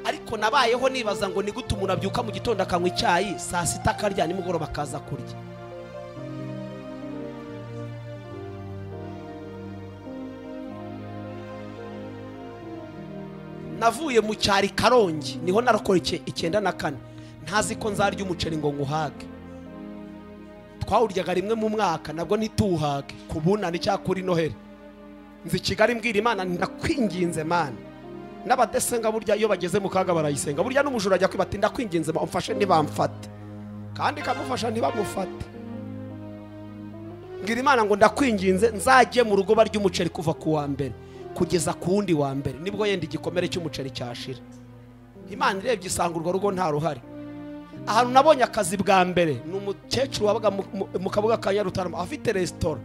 Ariko nabayeho nibaza ngo nigute umuntu abyuka mu gitondo akanywa icyayi, saa sita akarya, nimugoroba akaza kurya. Navuye mu cyari Karongi, niho narokora 94, ntazi ko nzarya umuceri ngo nguhage. Twawuryaga rimwe mu mwaka, nabwo ntituhage kubunana icyakuri Noheli. Nzi Kigali mbwira Imana ndakwinginze Mana. N'abadesenga burya iyo bageze mu kaga barayisenga. Burya n'umujura ajya kwibata ndakwinginze umfashe ntibamfate, kandi kamufasha ntibamufate. Mbwira Imana ngo ndakwinginze nzajye mu rugo barya umuceri kuva ku wa mbere kugeza ku wundi wa mbere, nibwo yenda igikomere cy'umuceri cyashira. Imana irebye isanga urwo rugo nta ruhari. Ahantu nabonye akazi bwa mbere ni umukecuru wabaga mu kabuga ka Nyarutarama afite resitora.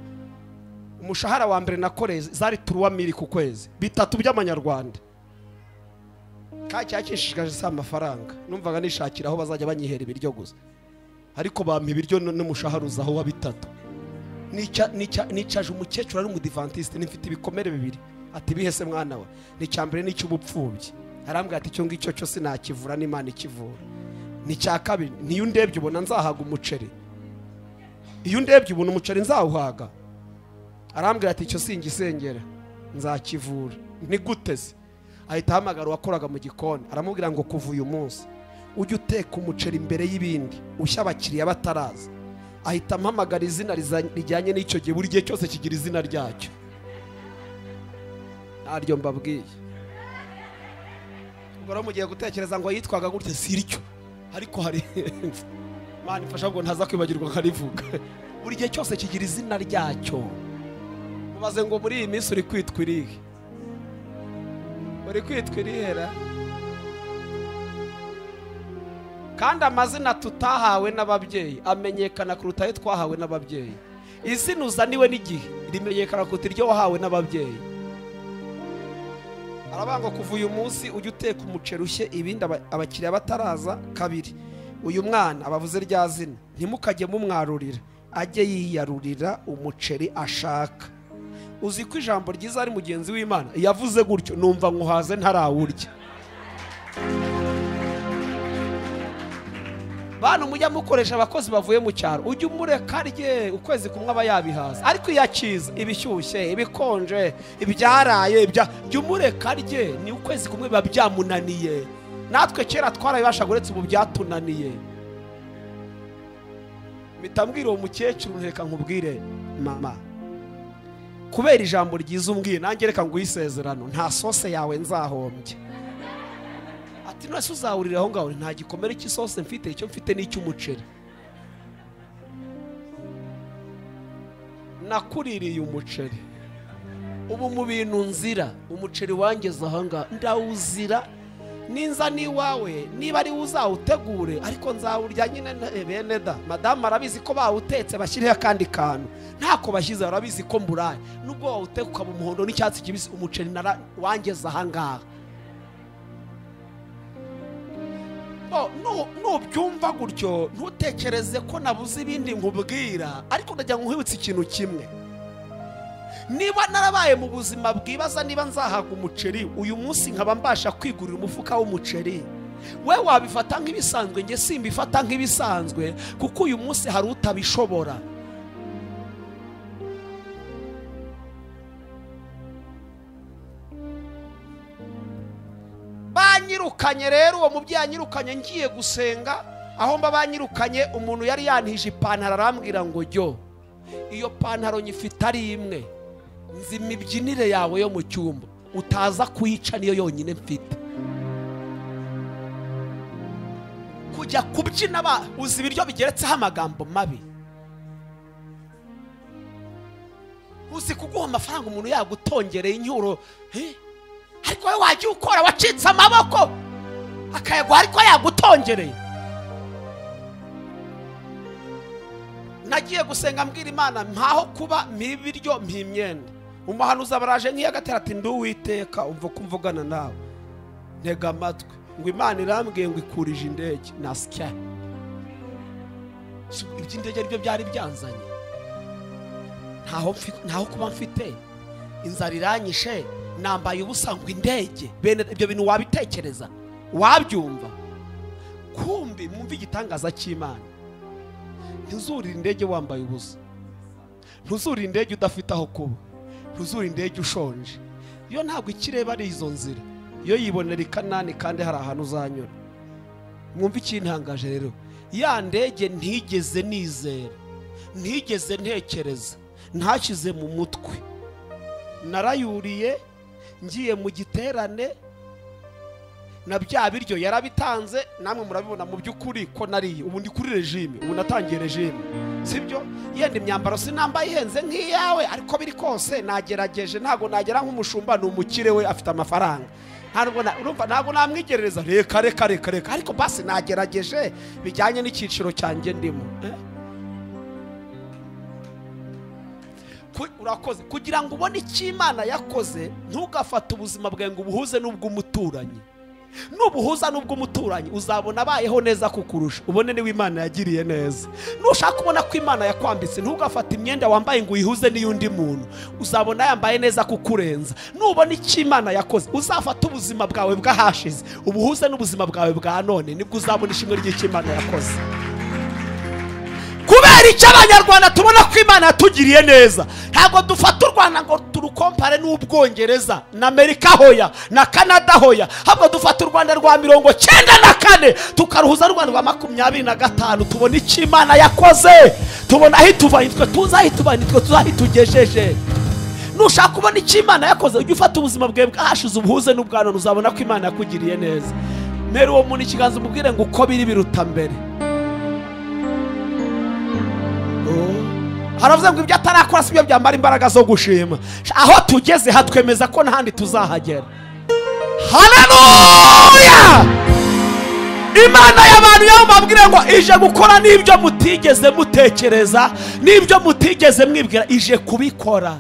Umushahara wa mbere nakoreye zari 3,000 ku kwezi, 3 by'amanyarwanda. Kacyakishishikaje si amafaranga, numvaga nishakira aho bazajya banyihera ibiryo gusa, ariko bampa ibiryo n'umushahara uzaho wa 3. Nicaje umukecuru ari umudivantiste, nifite ibikomere bibiri. Ati bihese mwana we, ni cyambere n'icy'ubupfubyi. Arambwira ati icyo ngicyo cyo sinakivura n'Imana ikivura. Ni cya kabiri, niyo ndebye ubona nzahaga umuceri, iyo ndebye ubona umuceri nzawuhaga. Arambwira ati icyo singisengera nzakivura. Ni gute se? Ahita ahamagara uwakoraga mu gikoni, aramubwira ngo kuva uyu munsi ujye uteka umuceri imbere y'ibindi, ushya abakiriya bataraza. Ahita ampamagara izina rijyanye n'icyo gihe, buri gihe cyose kigira izina ryacyo. Ntaryo mbabwiye. Ubwo rero mugiye gutekereza ngo yitwaga gutya, siryo, ariko hari Imana ifasha ngo ntaza kwibagirwa nkarivuga. Buri gihe cyose kigira izina ryacyo. Mubaze ngo muri iyi minsi uri kwitwa irihe? Uri kwitwa irihera? Kandi amazina tutahawe n'ababyeyi amenyekana kuruta ayo twahawe n'ababyeyi. Izina uzaniwe n'igihe rimenyekana kuruta iryo wahawe n'ababyeyi. Aravuga ngo kuva uyu munsi ujye uteka umuceri ushye ibindi abakiriya bataraza. Kabiri, uyu mwana abavuze rya zina ntimukajye mumwarurira, ajye yiyarurira umuceri ashaka. Uzi ko ijambo ryiza ari mugenzi w'Imana yavuze gutyo, numva nkuhaze ntarawurya. Bantu mujya mukoresha abakozi bavuye mu cyaro, ujye umureka arye ukwezi kumwe aba yabihaza, ariko iyo akiza ibishyushye, ibikonje, ibyaraye, jya umureka arye, ni ukwezi kumwe biba byamunaniye. Natwe kera twarabibasha, uretse ubu byatunaniye. Mpita mbwira uwo mukecuru, reka nkubwire mama, Kubera ijambo ryiza umbwiye nanjye reka nguhe isezerano, nta sose yawe nzahombye. Ati none se uzawurira aho ngaho? Nta gikomere cy'isose mfite, icyo mfite ni icy'umuceri. Nakuririye umuceri. Ubu mu bintu nzira, umuceri wangeze aha ngaha ndawuzira. Ninza niwawe niba ari uzawutegure, ariko nzawurya nyine bene da. Madamu arabizi ko bawutetse, bashyireho akandi kantu. Ntako bashyize, arabizi ko mburaye. Nubwo wawuteka ukaba umuhondo n'icyatsi kibisi, umuceri wangeze aha ngaha. Nubyumva gutyo ntutekereze ko nabuze ibindi nkubwira, ariko ndagira ngo nkwibutse ikintu kimwe. Niba narabaye mu buzima bwibaza niba nzahaga umuceri, uyu munsi nkaba mbasha kwigurira umufuka w'umuceri, we wabifata nk'ibisanzwe, nge simbifata nk'ibisanzwe, kuko uyu munsi hari utabishobora. Banyirukanye rero, uwo mubyeyi anyirukanye ngiye gusenga, aho mba banyirukanye umuntu yari yantije ipantaro arambwira ngo jyo, iyo pantaro nyifite ari imwe, nzi imibyinire yawe yo mu cyumba, utaza kuyica niyo yonyine mfite. Kujya kubyina ba uzi ibiryo bigeretseho amagambo mabi, uzi kuguha amafaranga umuntu yagutongereye inyuro, ariko wowe wajya ukora wacitse amaboko akayaguha ariko yagutongereye. Nagiye gusenga mbwira Imana mpaho kuba, mpibiryo, mpimyenda. Umuhanuzi abaraje nk'iyagatera ati nduwiteka umva ko mvugana nawe, ntega amatwi. Ngo Imana irambwiye ngo ikurije indege. Nasya iby'indege aribyo byari byanzanye, ntaho kuba mfite, inzara iranyishe, nambaye ubusa ngo indege. Bene ibyo bintu wabitekereza, wabyumva? Kumbi mwumva igitangaza cy'Imana. Ntuzurira indege wambaye ubusa, ntuzurira indege udafite aho kuba, ntuzurira indege ushonje. Iyo ntabwo ikireba ari izo nzira, iyo yibonera i Kanani kandi hari ahantu uzanyura. Mwumva ikintangaje rero, ya ndege ntigeze nizera, ntigeze ntekereza, ntashyize mu mutwe, narayuriye ngiye mu giterane, na bya biryo yarabitanze, namwe murabibona mu by'ukuri ko nariye. Ubu ndi kuri regime, ubu natangiye regime, sibyo? Yenda imyambaro sinambaye ihenze nk'iyawe, ariko biri kose nagerageje, ntago nagera nk'umushumba, ni umukire we afite amafaranga, urumva ntago namwigerereza, reka reka reka reka, ariko basi nagerageje bijyanye n'icyiciro cyanjye ndimo. Urakoze. Kugira ngo ubone icyo Imana yakoze, ntugafate ubuzima bwawe ngo ubuhuze n'ubw'umuturanyi. Nubuhuza n'ubw'umuturanyi uzabona abayeho neza kukurusha, ubone niwe Imana yagiriye neza. Nushaka kubona ko Imana yakwambitse, ntugafate imyenda wambaye ngo uyihuze n'iyundi muntu, uzabona yambaye neza kukurenza. Nubona icyo Imana yakoze, uzafata ubuzima bwawe bwahashize ubuhuze n'ubuzima bwawe bwa none, nibwo uzabona ishimwe ry'icyo Imana yakoze. Kubera icyo Abanyarwanda tubona ko Imana yatugiriye neza, ntabwo dufata u Rwanda ngo turukompare n'Ubwongereza na Amerika hoya na Canada hoya, ahubwo dufata u Rwanda rwa 94 tukaruhuza n'u Rwanda rwa 25, tubona icyo Imana yakoze, tubona aho ituvanye, twe tuzi aho ituvanye, twe tuzi aho itugejeje. Nushaka kubona icyo Imana yakoze, ujye ufata ubuzima bwawe bwahashize ubuhuze n'ubwa none, uzabona ko Imana yakugiriye neza. Mpera uwo muntu ikiganza umubwire ngo uko biri biruta mbere. Haravuze ngo ibyo atarakora sibyo byambara imbaraga zo gushima. Aho tugeze hatwemeza ko n'ahandi tuzahagera. Haleluya! Imana y'abantu yamubabwire ngo ije gukora n'ibyo mutigeze mutekereza, n'ibyo mutigeze mwibwira, ije kubikora.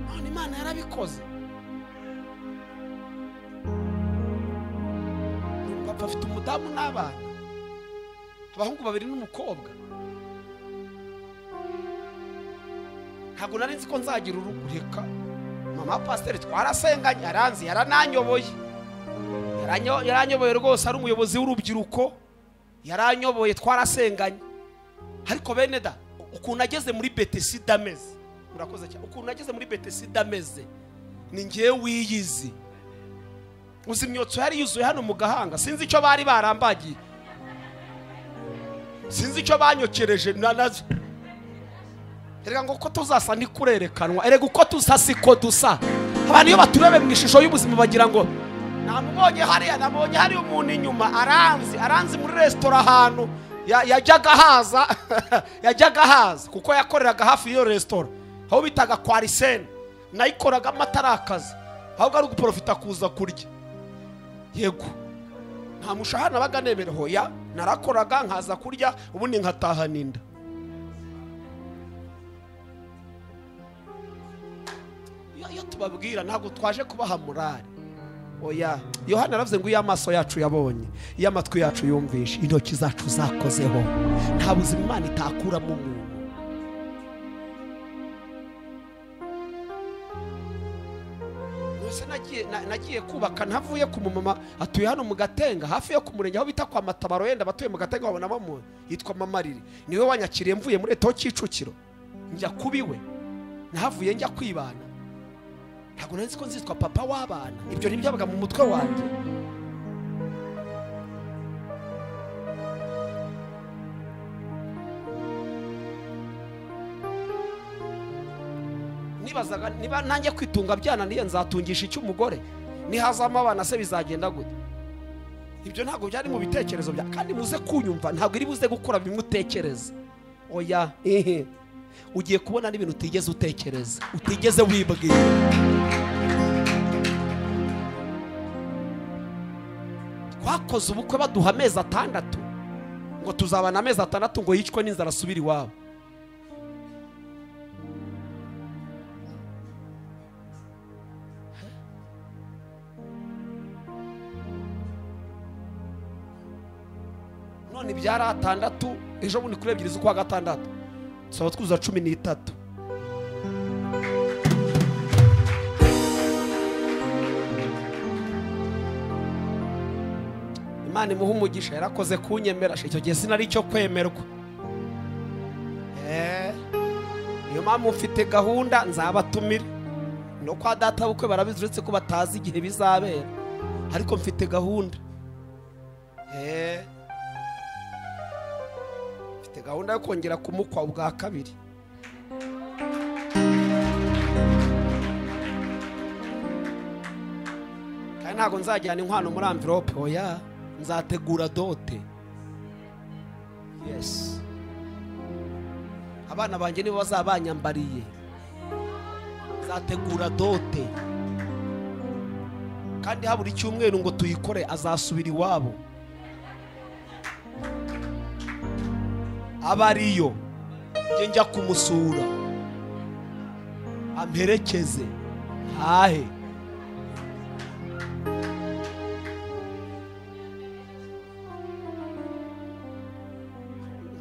None Imana yarabikoze. Papa afite umudamu n'abana, abahungu babiri n'umukobwa. Ntabwo nari nzi ko nzagira urugo. Reka mama pasiteri twarasenganye, aranzi, yarananyoboye, yaranyoboye rwose, ari umuyobozi w'urubyiruko, yaranyoboye, twarasenganye. Ariko bene da, ukuntu ageze muri Betesida ameze, murakoze cyane, ukuntu ageze muri Betesida ameze ni ngewe wiyizi. Uzi imyotso yari yuzuye hano mu gahanga, sinzi icyo bari barambagiye. Sinzi icyo banyokereje nazo. Erega ngo ko tuzasa ntikurerekanwa, erega uko tusa siko dusa. Abantu iyo baturebe mu ishusho y'ubuzima bagira ngo namubonye hariya, namubonye hari umuntu inyuma aranzi muri restaurant ahantu yajyaga haza yajyaga haza kuko yakoreraga hafi y'iyo restaurant aho bitaga kwa Arsene, nayikoraga amatarakaza ahubwo ari guprofita kuza kurya. Yego nta mushahara nabaga nemera, hoya narakoraga nkaza kurya ubundi nkataha ninda. Iyo tubabwira ntabwo twaje kubaha morale, oya. Yohana aravuze ngo iyo amaso yacu yabonye, iyo amatwi yacu yumvishe, intoki zacu zakozeho, nta buzima Imana itakuramo umuntu. Nagiye kubaka ntavuye ku mumama atuye hano mu Gatenga hafi yo ku murenge aho bita kwa Matabaro, yenda abatuye mu Gatenga babona bamu yitwa Mamariri, niwe wanyakiriye mvuye muri Eto Kicukiro njya kubiwe, nahavuye njya kwibana. Ntabwo nari nzi ko nzitwa papa w'abana, ibyo ntibyabaga mu mutwe wanjye. Nibazaga niba nanjye kwitunga byananiye nzatungisha icyo umugore, nihazamo abana se bizagenda gute? Ibyo ntabwo byari mu bitekerezo bya, kandi muze kunyumva ntabwo iri buze gukora bimwe utekereza. Oya, ehe, ugiye kubona n'ibintu utigeze utekereza, utigeze wibwira. Twakoze ubukwe baduha amezi 6 ngo tuzabana amezi 6 ngo yicwe n'inzara asubire iwabo. None byari 6, ejo bundi kuri 2 z'ukwa 6 tuzaba twuzuza 13. Imana imuha umugisha, yarakoze kunyemera, icyo gihe sinari icyo kwemerwa. Niyo mpamvu mfite gahunda nzabatumira no kwa data bukwe barabizi, uretse ko batazi igihe bizabera, ariko mfite gahunda. Mfite gahunda yo kongera kumukwa ubwa kabiri. Kandi ntabwo nzajyana inkwano muri envelope, oya, nzategura dote. Yes, abana banjye nibo bazabanyambariye, nzategura dote. Kandi habura icyumweru ngo tuyikore azasubira iwabo, abariyo njye njya kumusura amperekeze hahe.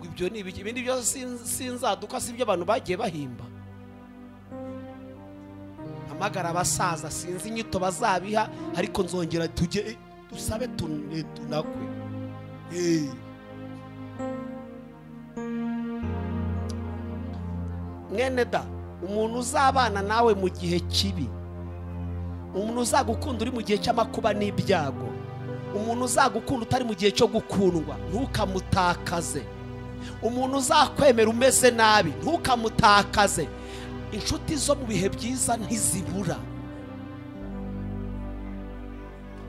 Ibyo ni ibindi byose sinzaduka, si ibyo abantu bagiye bahimba. Amagara abasaza sinzi inyito bazabiha, ariko nzongera tujye dusabe tunakwe. Mwene da, umuntu uzabana nawe mu gihe kibi, umuntu uzagukunda uri mu gihe cy'amakuba n'ibyago, umuntu uzagukunda utari mu gihe cyo gukundwa, ntukamutakaze. Umuntu uzakwemera umeze nabi, ntukamutakaze. Inshuti zo mu bihe byiza ntizibura.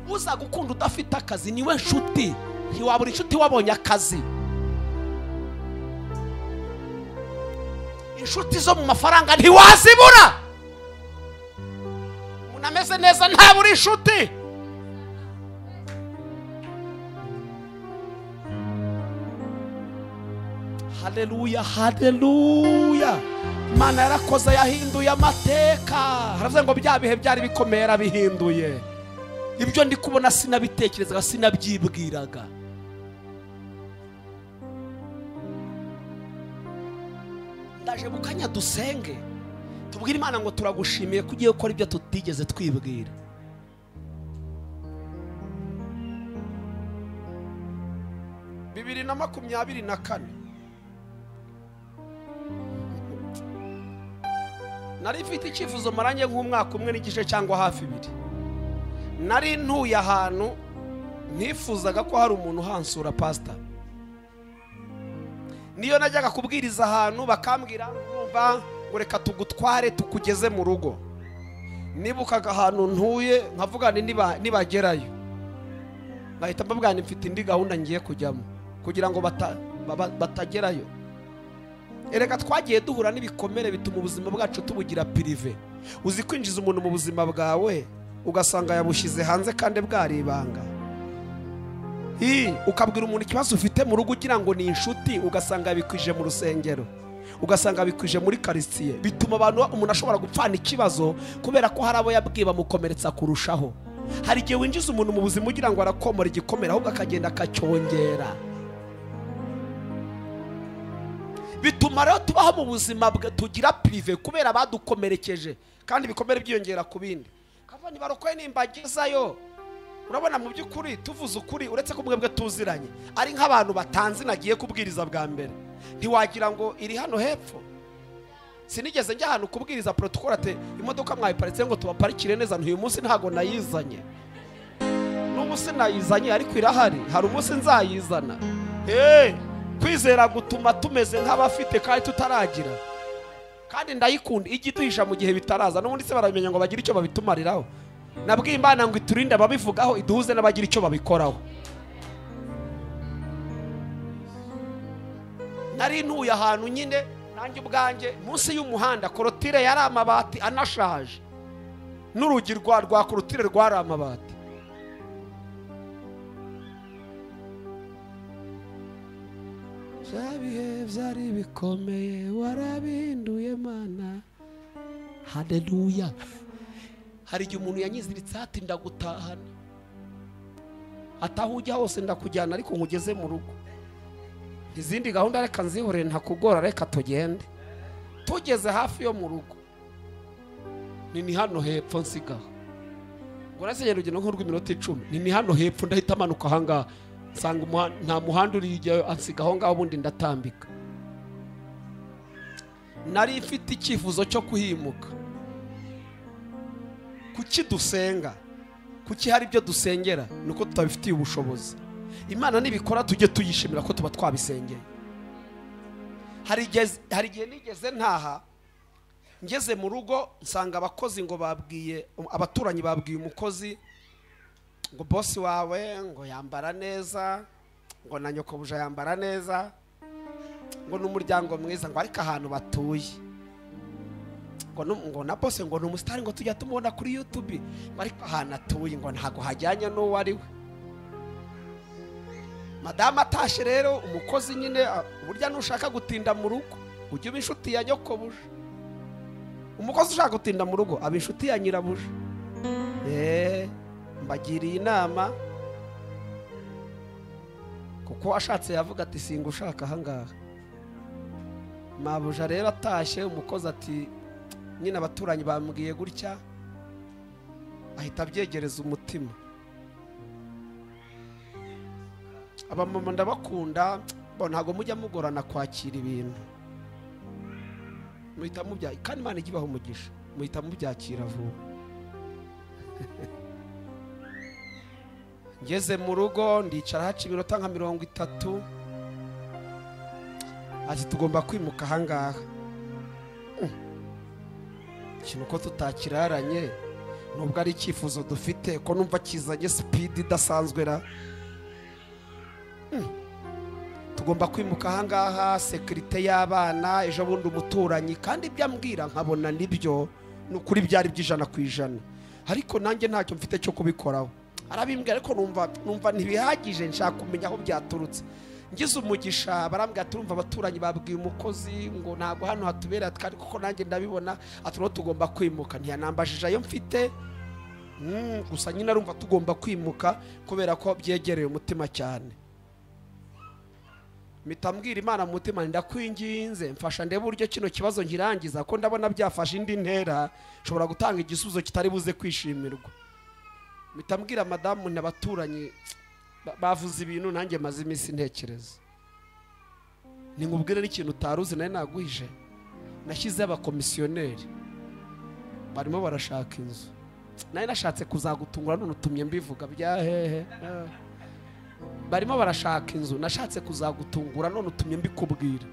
Uzagukunda udafite akazi niwe nshuti, ntiwabura inshuti wabonye akazi. Inshuti zo mu mafaranga ntiwazibura. Umuntu ameze neza ntabura inshuti. Haleluya, haleluya. Imana yarakoze, yahinduye amateka. Haravuze ngo bya bihe byari bikomeye yarabihinduye. Ibyo ndi kubona sinabitekerezaga, sinabyibwiraga. Ndaje mukanya dusenge, tubwire Imana ngo turagushimiye ko ugiye gukora ibyo tutigeze twibwira. Bibiri na 24 nari mfite icyifuzo maranye nk'umwaka umwe n'igice cyangwa hafi 2. Nari ntuye ahantu ntifuzaga ko hari umuntu uhansura, pastor. Niyo najyaga kubwiriza ahantu bakambwira urumva ngo reka tugutware tukugeze mu rugo, nibukaga ahantu ntuye nkavuga nibagerayo nkahita mbabwira nti mfite indi gahunda ngiye kujyamo kugira ngo batagerayo. Erega twagiye duhura n'ibikomere bituma ubuzima bwacu tubugira prive. Uzi kwinjiza umuntu mu buzima bwawe ugasanga yabushyize hanze kandi bwari ibanga. Ukabwira umuntu ikibazo ufite mu rugo ugira ngo ni inshuti, ugasanga yabikwije mu rusengero, ugasanga bikwije muri quartier. Bituma abantu umuntu ashobora gupfana ikibazo kubera ko hari abo yabwiye bamukomeretsa kurushaho. Hari igihe winjiza umuntu mu buzima ugira ngo arakomora igikomere, ahubwo akagenda akacyongera. Bituma rero tubaho mu buzima tugira prive kubera badukomerekeje, kandi ibikomere byiyongera ku bindi. Kava nibarokoye nimbagezayo. Urabona mu by'ukuri tuvuze ukuri, uretse ko mwebwe tuziranye ari nk'abantu batanzi nagiye kubwiriza bwa mbere, ntiwagira ngo iri hano hepfo. Sinigeze njya ahantu kubwiriza protocol ate imodoka mwayiparitse ngo tubaparikire neza, ntuyu munsi ntago nayizanye. N'ubu sinayizanye ariko irahari, hari umunsi nzayizana. Kwizera gutuma tumeze nk'abafite kandi tutaragira. Kandi ndayikunda ijya iduhisha mu gihe bitaraza, n'ubundi se barabimenya ngo bagire icyo babitumariraho. Nabwiye Imana ngo iturinde ababivugaho, iduhuze n'abagira icyo babikoraho. Nari ntuye ahantu nyine nanjye ubwanjye munsi y'umuhanda, korotire yari amabati anashaje, n'urugi rwa korotire rwari amabati. Bya bihe byari bikomeye warabinduye Mana. Haleluya. Hari igihe umuntu yanyiziritse ati ndagutahana, ataho ujya hose ndakujyana ariko nkugeze mu rugo. Izindi gahunda reka nzihorere ntakugora, reka tugende. Tugeze hafi yo mu rugo, ni hano hepfo nsigaho, ngo nasigeye urugendo nk'urw'iminota 10, ni hano hepfo ndahita amanuka ahangaha nsanga nta muhanda uri, ansiga aho ngaho ubundi ndatambika. Nari mfite icyifuzo cyo kuhimuka. Kuki dusenga? Kuki hari ibyo dusengera? Nuko tutabifitiye ubushobozi. Imana nibikora tujye tuyishimira ko tuba twabisengeye. Hari igihe nigeze ntaha, ngeze mu rugo nsanga abakozi ngo babwiye abaturanyi, babwiye umukozi ngo boss wawe ngo yambara neza, ngo na nyokobuja yambara neza, ngo n'umuryango mwiza, ngo ariko ahantu batuye ngo na boss ngo ni umusitari ngo tujya tumubona kuri YouTube, ngo ariko ahantu atuye ngo ntago hajyanye n'uwo ari we. Madame atashe rero umukozi nyine, burya nushaka gutinda mu rugo ujye uba inshuti ya nyokobuja. Umukozi ushaka gutinda mu rugo aba inshuti ya nyirabuja. Mbagiriye inama, kuko ashatse yavuga ati singa ushaka ahangaha. Mabuja rero atashye umukozi ati nyine abaturanyi bambwiye gutya, ahita abyegereza umutima. Abamama ndabakunda, bo ntago mujya mugorana kwakira ibintu, muhita mubya, kandi Imana ijya ibaha umugisha, muhita mubyakira vuba. Ngeze mu rugo ndicara haca iminota nka 30, ati tugomba kwimuka ahangaha. Ikintu ko tutakiraranye nubwo ari icyifuzo dufite, ko numva kizanye speed idasanzwe ra. Tugomba kwimuka ahangaha, sekirite y'abana, ejo bundi umuturanyi, kandi ibyo ambwira nkabona nibyo, ni ukuri byari 100%, ariko nanjye ntacyo mfite cyo kubikoraho. Arabimbwira ariko numva ntibihagije, nshaka kumenya aho byaturutse. Ngize umugisha barambwira turumva abaturanyi babwiye umukozi ngo ntago hano hatubera, kandi kuko nanjye ndabibona ati no tugomba kwimuka. Ntiyanambajije ayo mfite, gusa nyine arumva tugomba kwimuka kubera ko byegereye umutima cyane. Mitambwira Imana mu mutima ndakwinginze mfasha ndebe uburyo kino kibazo nkirangiza, ko ndabona byafashe indi ntera, nshobora gutanga igisubizo kitari buze kwishimirwa. Mitambwira madamu n'abaturanyi bavuze ibintu nanjye maze iminsi ntekereza. Ningubwire n'ikintu utaruzi naye naguhije. Nashyize abakomisiyoneri barimo barashaka inzu, naye nashatse kuzagutungura none utumye mbivuga bya hehe. Barimo barashaka inzu, nashatse kuzagutungura none utumye mbikubwira.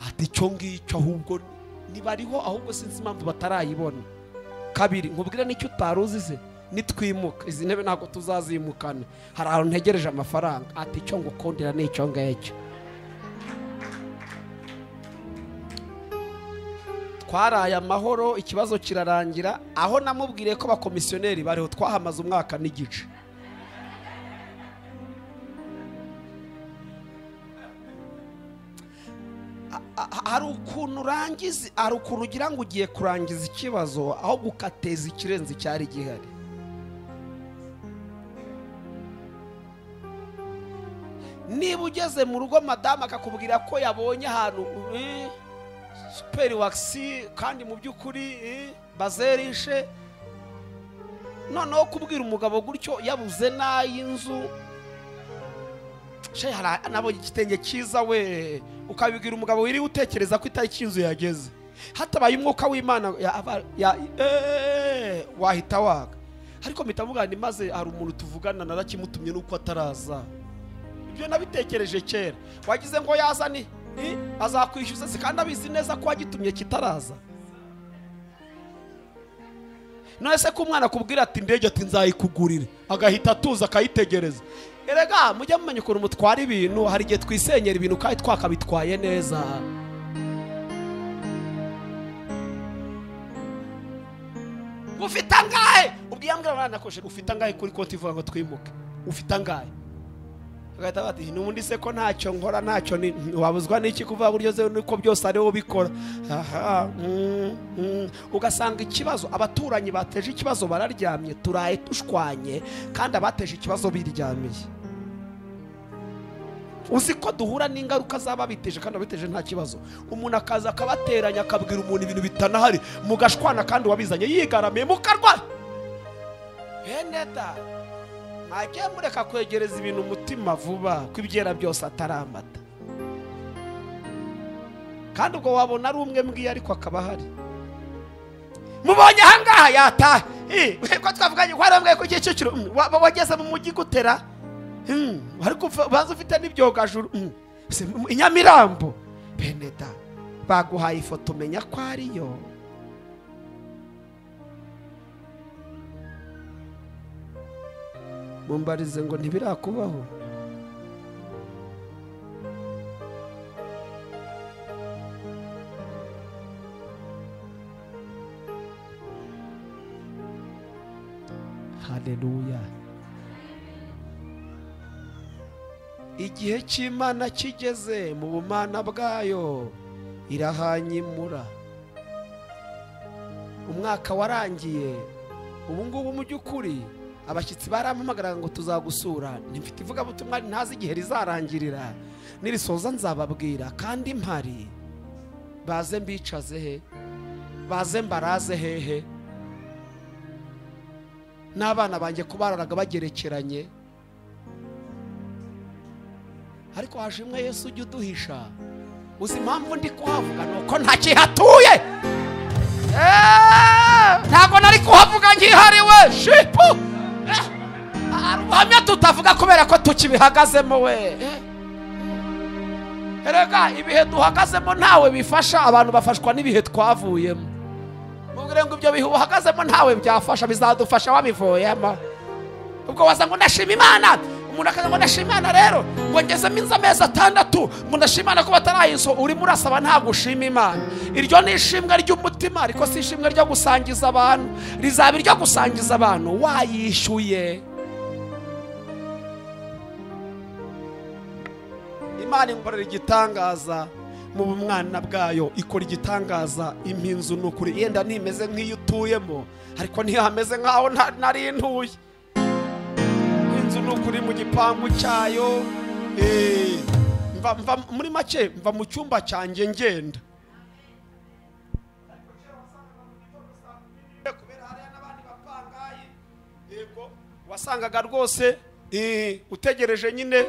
Ati icyo ngicyo ahubwo nibariho, ahubwo sinzi impamvu batarayibona. Kabiri, nkubwira n'icyo utaruzi se, nitwimuka izi ntebe ntabwo tuzazimukana, hari ahantu ntegereje amafaranga. Ati icyo ngukundira ni icyo ngicyo. Twaraye amahoro, ikibazo kirarangira. Aho namubwiriye ko abakomisiyoneri bariho, twahamaze umwaka n'igice. Hari ukuntu urangiza, hari ukuntu ugira ngo ugiye kurangiza ikibazo aho gukateza ikirenze cyari gihari. Niba ugeze mu rugo madamu akakubwira ko yabonye ahantu super waxi kandi mu by'ukuri bazerishe, noneho kubwira umugabo gutyo yabuze n'ay'inzu, nabonye igitenge cyiza we, ukabibwira umugabo wiri utekereza ko itariki y'inzu yageze, hatabaye umwuka w'Imana wahita waka. Ariko mpita mvuga nti maze hari umuntu tuvugana narakimutumye nuko ataraza. Ibyo nabitekereje kera, wagize ngo yazane azakwishyuza se kandi abizi neza ko wagitumye kitaraza. None se ko umwana akubwira ati indege ati nzayikugurira, agahita atuza akayitegereza. Erega mujye mumenya ukuntu mutwara ibintu, hari igihe twisenyera ibintu kandi twakabitwaye neza. Ufite angahe? Ubwiye ambwira abana ko ufite angahe kuri konti ivuga ngo twimuke? Ufite angahe? Agahita bati n'ubundi se ko ntacyo nkora, ntacyo wabuzwa n'iki kuvuga buryo ze nuko byose ari wowe ubikora. Aha, ugasanga ikibazo abaturanyi bateje ikibazo bararyamye, turaye tushwanye kandi abateje ikibazo biryamiye. Uzi ko duhura n'ingaruka z'ababiteje kandi ababiteje nta kibazo. Umuntu akaza akabateranya akabwira umuntu ibintu bitanahari, mugashwana kandi wabizanye yigaramiye mukarwa. Heneta mwajye mureka kwegereza ibintu umutima vuba, ko ibyera byose ataramata. Kandi ubwo wabona ari umwe mbwiye ariko akaba ahari. Mubonye ahangaha yataha. Ko twavuganye ko ari umwe ku Kicukiro, wageze mu mujyi gutera. Ariko baza ufite n'ibyogajuru i Nyamirambo. Beneda baguhaye ifoto menya ko ariyo. Mumbarize ngo ntibirakubaho. Haleluya. Igihe cy'Imana kigeze mu bumana bwayo irahanyimura. Umwaka warangiye, ubu ngubu mu by'ukuri abashyitsi barampamagara ngo tuzagusura, ntimfite ivugabutumwa ntazi igihe rizarangirira, nirisoza nzababwira kandi mpari. Baze mbicaze he? Baze mbaraze hehe? N'abana banjye kubararaga bagerekeranye. Ariko hashimwe Yesu ujya uduhisha. Uzi impamvu ndi kuhavuga nuko ntakihatuye. Ntabwo nari kuhavuga nkihariwe shipu. Ubuhamya tutavuga kubera ko tukibihagazemo we. Erega ibihe duhagazemo ntawe bifasha, abantu bafashwa n'ibihe twavuyemo. Mubwire ngo ibyo bihe uhagazemo ntawe byafasha, bizadufasha wabivuyemo. Ubwo waza ngo ndashima Imana, umuntu akaza ngo ndashima Imana rero ngo ngezemo inzu amezi 6, ngo ndashima Imana ko batarayiso. Urimo urasaba ntabwo ushima Imana. Iryo ni ishimwe ry'umutima, ariko si ishimwe ryo gusangiza abantu. Rizaba iryo gusangiza abantu wayishyuye. Imana inkorera igitangaza mu bumwana bwayo, ikora igitangaza impinzu n'ukuri. Yenda ntimeze nk'iyo utuyemo, ariko ntihameze nkaho nari ntuye. Inzu n'ukuri mu gipangu cyayo, mva muri make mva mu cyumba cyanjye ngenda. Wasangaga rwose utegereje nyine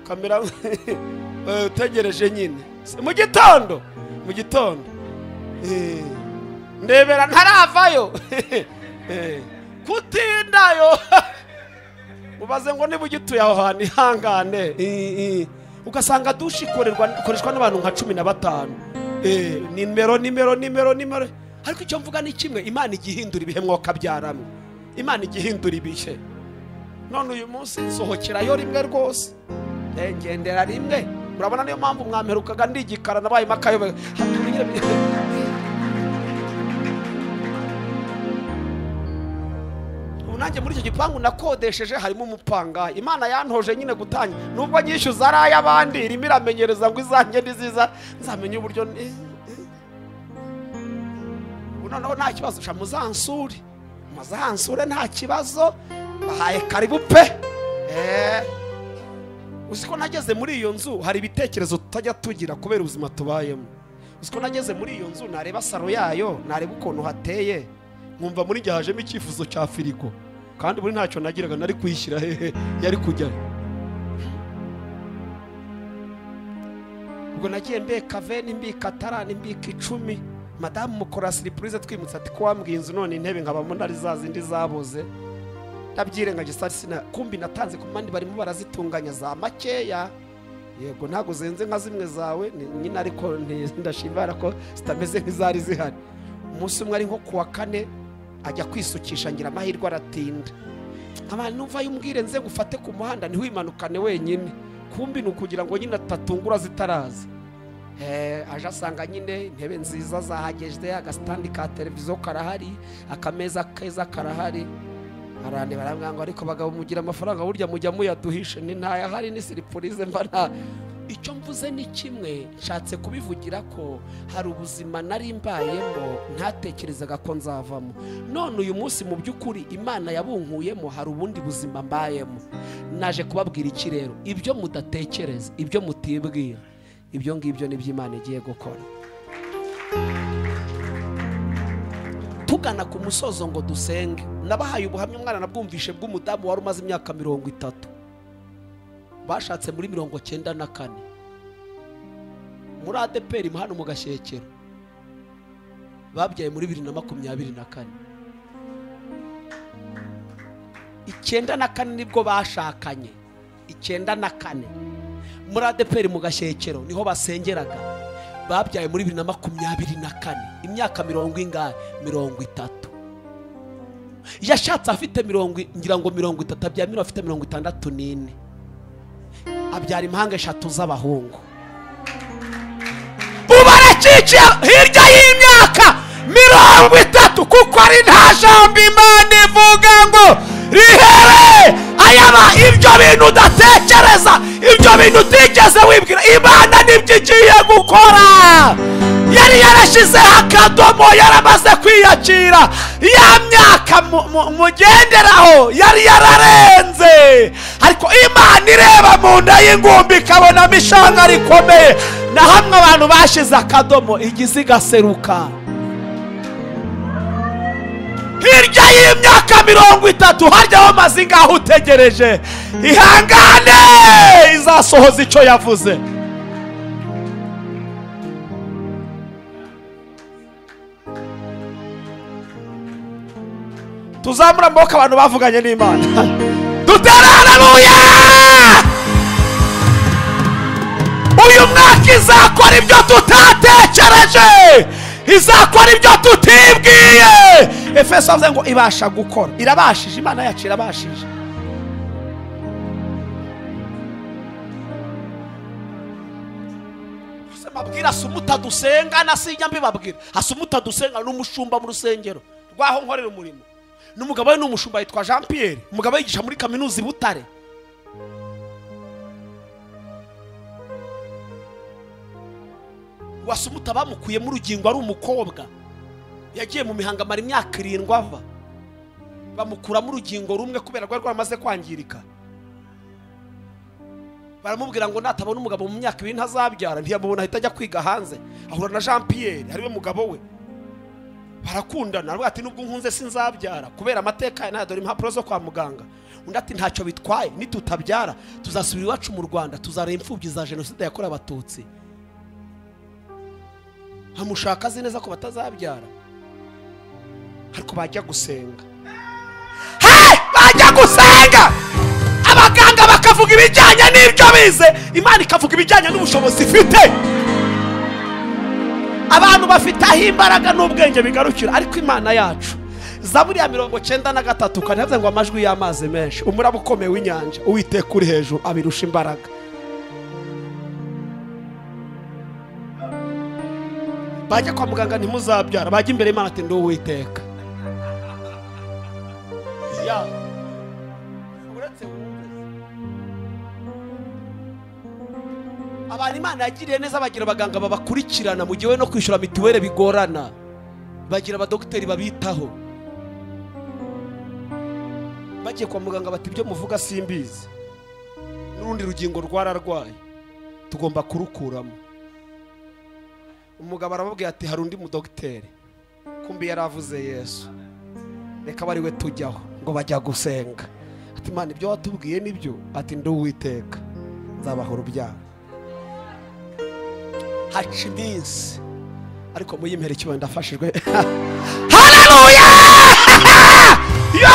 kamera utegereje nyine mu gitondo, mu gitondo ndebera ntaravayo kutindayo. Ubaze ngo niba ugituye aho hantu ihangane. Ugasanga dushe ikoreshwa n'abantu nka 15. Nimero nimero nimero nimero. Ariko icyo mvuga ni kimwe, Imana igihindura ibihe mwokabyaramo. Imana igihindura ibihe. None uyu munsi nsohokerayo rimwe rwose. Ngendera rimwe. Murabona niyo mpamvu mwamperukaga ndigikara nabaye makayobe. Ubu nanjye muri icyo gipangu nakodesheje harimo umupanga. Imana yantoje nyine gutanya. Nubwo nyishyuza ari ay'abandi, irimo iramenyereza ngo izanjye niziza nzamenye uburyo. Ubu noneho nta kibazo, sha muzansure. Muzansure nta kibazo. Bahaye karibu pe. Uziko nageze muri iyo nzu hari ibitekerezo tutajya tugira kubera ubuzima tubayemo. Uziko nageze muri iyo nzu nareba saro yayo, nareba ukuntu hateye, nkumva muri gihajemo icyifuzo cya firigo. Kandi buri ntacyo nagiraga nari kuyishyira hehe yari kujya. Ubwo nagiye mbeka 20 mbika 5 mbika 10. Madamu mukora surprise twimutse ati ko wambwiye inzu none intebe nkabamo ndari zazindi zaboze. Ndabyirengagiza sina kumbi natanze ku mandi barimo barazitunganya za makeya. Yego ntago zenze nka zimwe zawe nyine, ariko ndashimara ko zitameze nk'izari zihari. Umunsi umwe ari nko kuwa kane ajya kwisukisha ngira amahirwe aratinda. Abantu numva yumbwire nze gufate ku muhanda ntiwimanukane wenyine. Kumbi nukugira ngo nyine atatungura zitaraza. Aje asanga nyine intebe nziza zahagejwe, agasitandi ka televiziyo karahari, akameza keza karahari. Arande barambwira ngo ariko bagabo mugira amafaranga burya mujya muyaduhishe, ni ntaya hari ni surprise mba nta. Icyo mvuze ni kimwe, nshatse kubivugira ko hari ubuzima nari mbayemo ntatekerezaga ko nzavamo. None uyu munsi mu by'ukuri Imana yabunkuyemo, hari ubundi buzima mbayemo. Naje kubabwira iki rero, ibyo mudatekereza, ibyo mutibwira, ibyo ngibyo nibyo Imana igiye gukora. Tugana ku musozo ngo dusenge. Nabahaye ubuhamya umwana nabwumvishe bw'umudamu wari umaze imyaka 30. Bashatse muri 94 muri ADPR hano mu Gashyekero. Babyaye muri 2024. 94 nibwo bashakanye. 94 muri ADPR mu Gashyekero niho basengeraga. Babyaye muri 2024, imyaka 30. Yashatse afite 30, abyara afite 64. Abyara impanga 3 z'abahungu. Ubaraciye hirya y'imyaka 30, kuko ari nta jambo Imana ivuga ngo rihere. Ayaba ibyo bintu udatekereza, ibyo bintu utigeze wibwira, Imana nibyo igiye gukora. Yari yarashizeho akadomo, yaramaze kwiyakira. Ya myaka mugenderaho yari yararenze, ariko Imana ireba mu nda y'ingumbi ikabonamo ishanga rikomeye. Na hamwe abantu bashize akadomo, igize igaseruka. Hirya y'imyaka 30 harya wamaze ngaho utegereje, ihangane, izasohoza icyo yavuze. Tuzamura amaboko abantu bavuganye n'Imana. Dutere haleluya! Uyu mwaka izakora ibyo tutatekereje, izakora ibyo tutibwiye. Efeso avuze ngo ibasha gukora, irabashije. Imana yacu irabashije. Mabwira asumuta dusenga na sinjya mbibabwira. Asumuta dusenga n'umushumba mu rusengero rwaho nkorera umurimo. N'umugabo we n'umushumba yitwa Jean Pierre, umugabo yigisha muri kaminuza i Butare. Wasumuta bamukuye mu rugingo ari umukobwa, yagiye mu mihango amara imyaka 7 ava, bamukuramo urugingo rumwe kubera rwari rwamaze kwangirika. Baramubwira ngo natabona umugabo mu myaka 2 ntazabyara. Ntiyamubona, ahita ajya kwiga hanze, ahura na Jean Pierre ariwe mugabo we, barakundana. Aravuga ati nubwo nkunze sinzabyara kubera amateka na dore impapuro zo kwa muganga. Undi ati ntacyo bitwaye, nitutabyara tuzasubira iwacu mu Rwanda, tuzareba imfubyi za jenoside yakorewe Abatutsi. Amushaka azi neza ko batazabyara, ariko bajya gusenga. Hey, bajya gusenga. bakavuga ibijyanye n'ibyo bize, Imana ikavuga ibijyanye n'ubushobozi ifite. Abantu bafite aho imbaraga n'ubwenge bigarukira, ariko Imana yacu. Zaburi ya 93 kandi yavuze ngo amajwi y'amazi menshi, umuraba ukomeye w'inyanja, Uwiteka uri hejuru abirusha imbaraga. Bajya kwa muganga ntimuzabyara, bajya imbere y'Imana ati ndi Uwiteka. Ya uretse abantu Imana yagiriye neza bagira abaganga babakurikirana mu gihe we no kwishyura mituweli bigorana, bagira abadogiteri babitaho. Bagiye kwa muganga bati ibyo muvuga simbizi, n'urundi rugingo rwararwaye tugomba kurukuramo. Umugabo arababwira ati hari undi mudogiteri, kumbi yaravuze Yesu, reka bari we tujyaho. Ngo bajya gusenga, ati Imana ibyo watubwiye nibyo, ati ndi Uwiteka nzabaha urubyaro. Haca iminsi, ariko muyimpere icyubahiro ndafashijwe. Haleluya! Yo!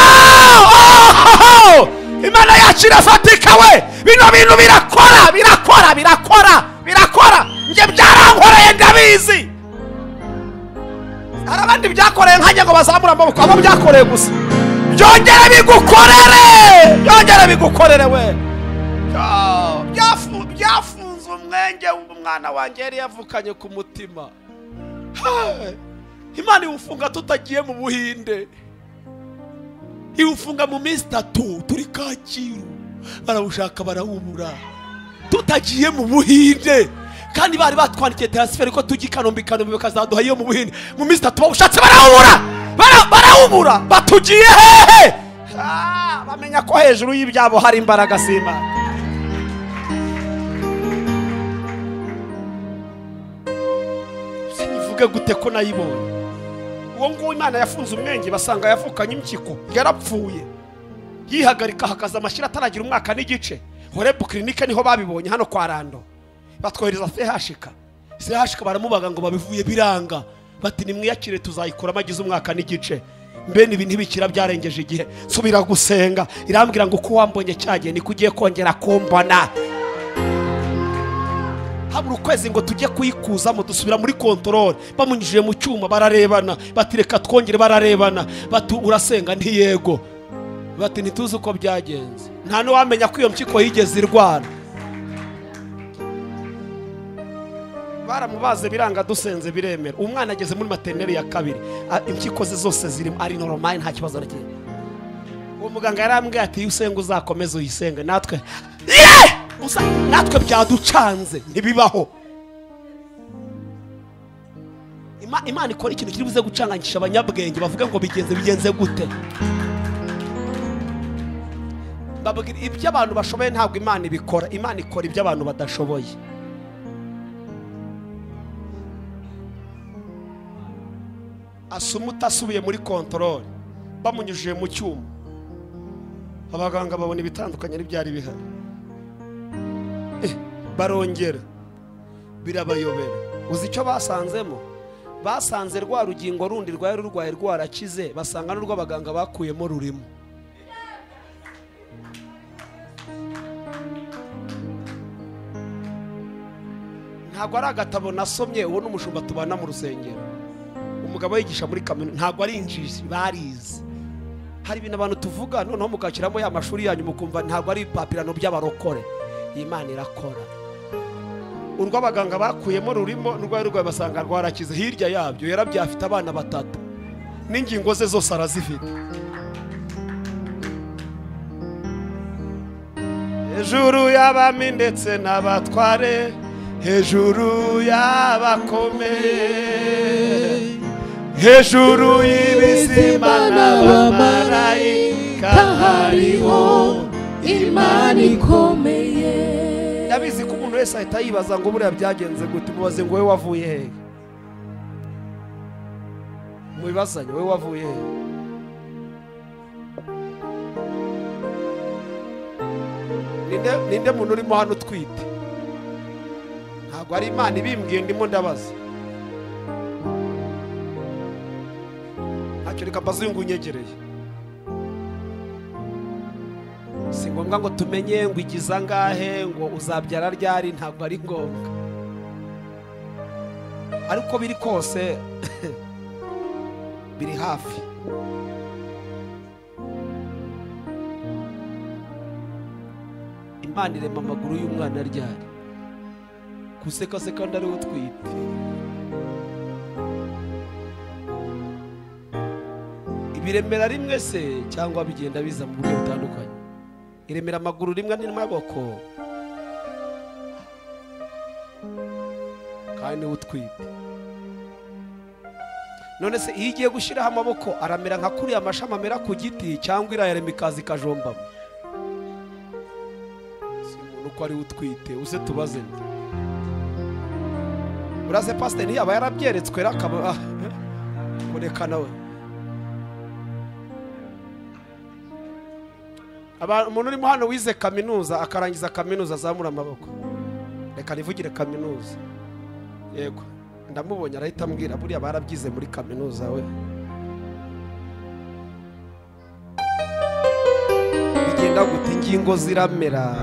Imana yacu irafatika we! Bino bintu birakora, birakora, birakora, birakora. Njye byarankoreye ndabizi. Hari abandi byakoreye nkanjye ngo bazamure amaboko, abo byakoreye gusa. Byongere bigukorere, byongere bigukorere we. Byafunze umwenge w'umwana wanjye yari yavukanye ku mutima. Imana iwufunga tutagiye mu Buhinde, iwufunga mu minsi 3 turi Kacyiru, barawushaka barawubura, tutagiye mu Buhinde. Kandi bari batwandikiye transfer ko tujya i Kanombe, Kanombe bakazaduha iyo mu Buhinde. Mu minsi 3 bawushatse barawubura, barawubura, batugiye hehe? Bamenya ko hejuru y'ibyabo hari imbaraga z'Imana. Sinivuge gute ko nayibonye. Uwo nguwo Imana yafunze umwenge basanga yavukanye impyiko, yarapfuye. Yihagarika hakaza amashyira ataragira umwaka n'igice. Horebu clinique niho babibonye hano kwa Rando. Batwohereza CHK. CHK baramubaga ngo babivuye biranga. Bati nimwiyakire tuzayikura amagize umwaka n'igice. Mbe nibi ntibikira byarengeje igihe. Subira gusenga. Irambwira ngo uko wambonye cyagiye niko ugiye kongera kumbona. Habura ukwezi ngo tujye kuyikuzamo, dusubira muri control. Bamunyujije mu cyuma bararebana, bati reka twongere, bararebana, bati urasenga ntiyego. Bati ntituzi uko byagenze. Nta n'uwamenya ko iyo mpyiko yigeze irwara. Baramubaze biranga, dusenze biremera. Umwana ageze muri maternelle ya 2, impyiko ze zose zirimo, ari normal, nta kibazo na kimwe. Uwo muganga yarambwiye ati usenga uzakomeza uyisenga, natwe natwe byaducanze ntibibaho. Imana ikora ikintu kiri buze gucanganisha abanyabwenge bavuga ngo bigenze bigenze gute. Bababwira ibyo abantu bashoboye ntabwo Imana ibikora. Imana ikora ibyo abantu badashoboye. Asumuta asubiye muri control, bamunyujije mu cyuma, abaganga babona ibitandukanye n'ibyari bihari. Barongera birabayobera. Uzi icyo basanzemo? Basanze rwa rugingo rundi rwari rurwaye rwarakize, basanga n'urwo abaganga bakuyemo rurimo. Ntabwo ari agatabo nasomye, uwo n'umushumba tubana mu rusengero, umugabo yigisha muri kaminuza, ntabwo ari injiji, barize. Hari ibintu abantu tuvuga noneho mukakiramo ya mashuri yanyu mukumva ntabwo ari ibipapirano by'abarokore. Imana irakora. Urwo abaganga bakuyemo rurimo, n'urwari rurwaye basanga rwarakize. Hirya yabyo yarabyaye afite abana 3, n'ingingo ze zose arazifite. Hejuru y'abami ndetse n'abatware, hejuru y'abakomeye, hejuru y'ibizima n'abamarayika hariho Imana ikomeye. Ndabizi ko umuntu wese ahita yibaza ngo buriya byagenze gute. Mubaze ngo wowe wavuye hehe? Mubibazanye, wowe wavuye hehe? Ninde muntu urimo hano utwite? Ntabwo ari Imana ibimbwiye, ndimo ndabaza. Ntacyo, reka mbaze uyu nguyu unyegereye. Si ngombwa ngo tumenye ngo igiza ngahe ngo uzabyara ryari, ntabwo ari ngombwa. Ariko biri kose biri hafi. Imana irema amaguru y'umwana ryari? Kuseka se kandi ari utwite. Ibiremera rimwe se cyangwa bigenda biza mu buryo butandukanye? Iremera amaguru rimwe n'amaboko kandi utwite. None se iyo igiye gushyiraho amaboko aramera nka kuriya amashami amera ku giti cyangwa irayarema ikaza ikajombamo? Si umuntu uko ari utwite uze tubaze nde. Uraze pastor ntiyaba yarabyeretswe akaba kureka nawe. Umuntu urimo hano wize kaminuza akarangiza kaminuza azamura amaboko. Reka nivugire kaminuza. Yego, ndamubonye arahita ambwira buriya barabyize muri kaminuza we. Bigenda gute ingingo ziramera?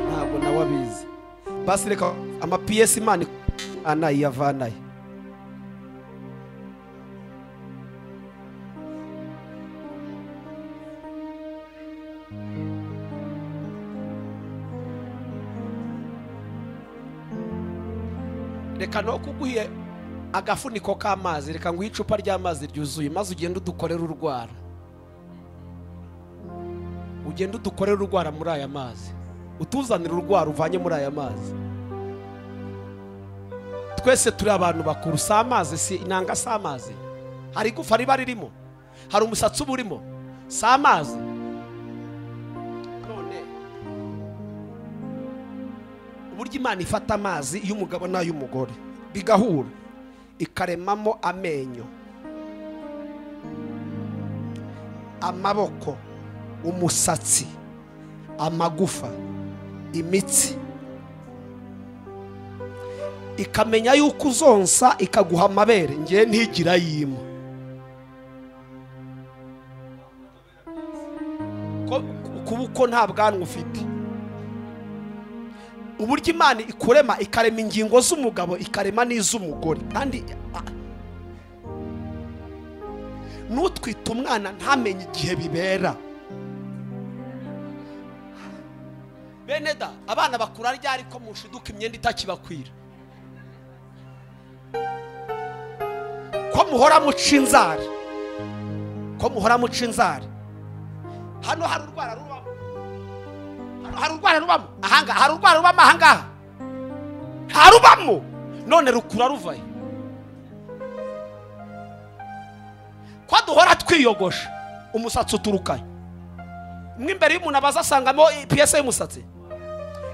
Ntabwo nawe abizi. Basi reka ama PS Imana anayavanaye. Reka no kuguhiye agafuniko k'amazi, reka nguhe icupa ry'amazi ryuzuye maze ugende udukorera urwara. Ugende udukorera urwara muri aya mazi. Utuzanira urwara uvanye muri aya mazi. Twese turi abantu bakuru, si amazi, si inanga, si amazi. Hari igufa riba ririmo, hari umusatsi uba urimo, si amazi. None uburyo Imana ifata amazi y'umugabo n'ay'umugore bigahura ikaremamo amenyo, amaboko, umusatsi, amagufa, imitsi, ikamenya yuko uzonsa ikaguha amabere. Ngiye ntigira yima kuko nta bwanwa ufite. Uburyo Imana ikurema ikarema ingingo z'umugabo ikarema n'iz'umugore, kandi nutwita umwana ntamenye igihe bibera. Bene da, abana bakura ryari ko mushiduka imyenda itakibakwira? Ko muhora muca inzara, ko muhora muca inzara. Hano hari urwara rubamo, hano hari urwara rubamo, ahanga hari urwara rubamo, ahangaha harubamo. None rukura ruvaye? Ko duhora twiyogosha umusatsi uturukaye? Mwe imbere y'umuntu abaza asangamo piyese y'umusatsi.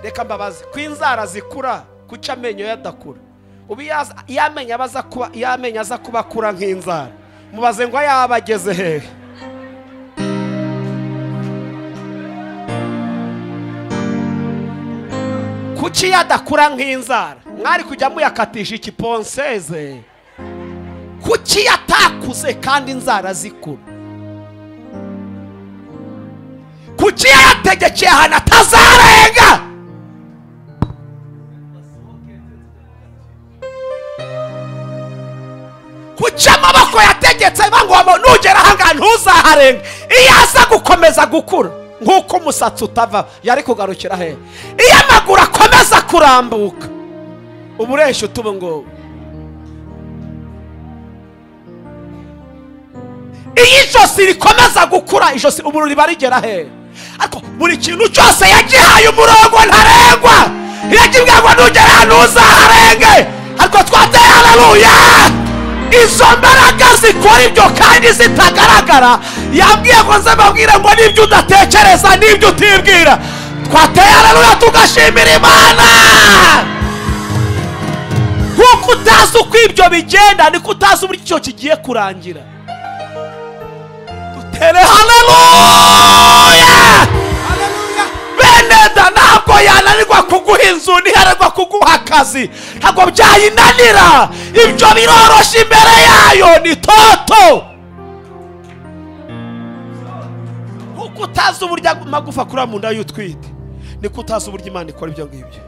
Reka mbabaze, ko inzara zikura kuca amenyo yadakura? Ubu yamenye abaza kuba yamenye aza kuba akura nk'inzara, mubaze ngo yabageze hehe? Kuki yadakura nk'inzara? Mwari kujya muyakatisha ikiponseze. Kuki yatakuze kandi inzara zikura? Kuki yategekeye ahantu atazarenga? Kuki amaboko yategetse ngo nugera ahangaha ntuzaharenga? Iyo aza gukomeza gukura nk'uko umusatsi utava yari kugarukira hehe? Iyo amaguru akomeza kurambuka ubureshyo utuba ngo. Iyo ijosi rikomeza gukura, ijosi ubu riba rigera hehe? Ariko buri kintu cyose yagihaye umurongo ntarengwa. Yakibwira ngo nugera ahantu uzaharenge. Ariko twateye haleluya. Izo mbaraga zikora ibyo kandi zitagaragara, yambwiye ngo nze mbabwire ngo n'ibyo udatekereza n'ibyo utibwira. Twateye haleluya tugashimira Imana. Kuko utazi uko ibyo bigenda, niko utazi uburyo icyo kigiye kurangira. Dutere haleluya. Beneda ntabwo yananirwa kuguha inzu, ntiyananirwa kuguha akazi, ntabwo byayinanira. Ibyo biroroshye imbere yayo, ni toto. Uko utazi uburyo amagufa akura mu nda y'utwite, niko utazi uburyo Imana ikora ibyo ngibyo.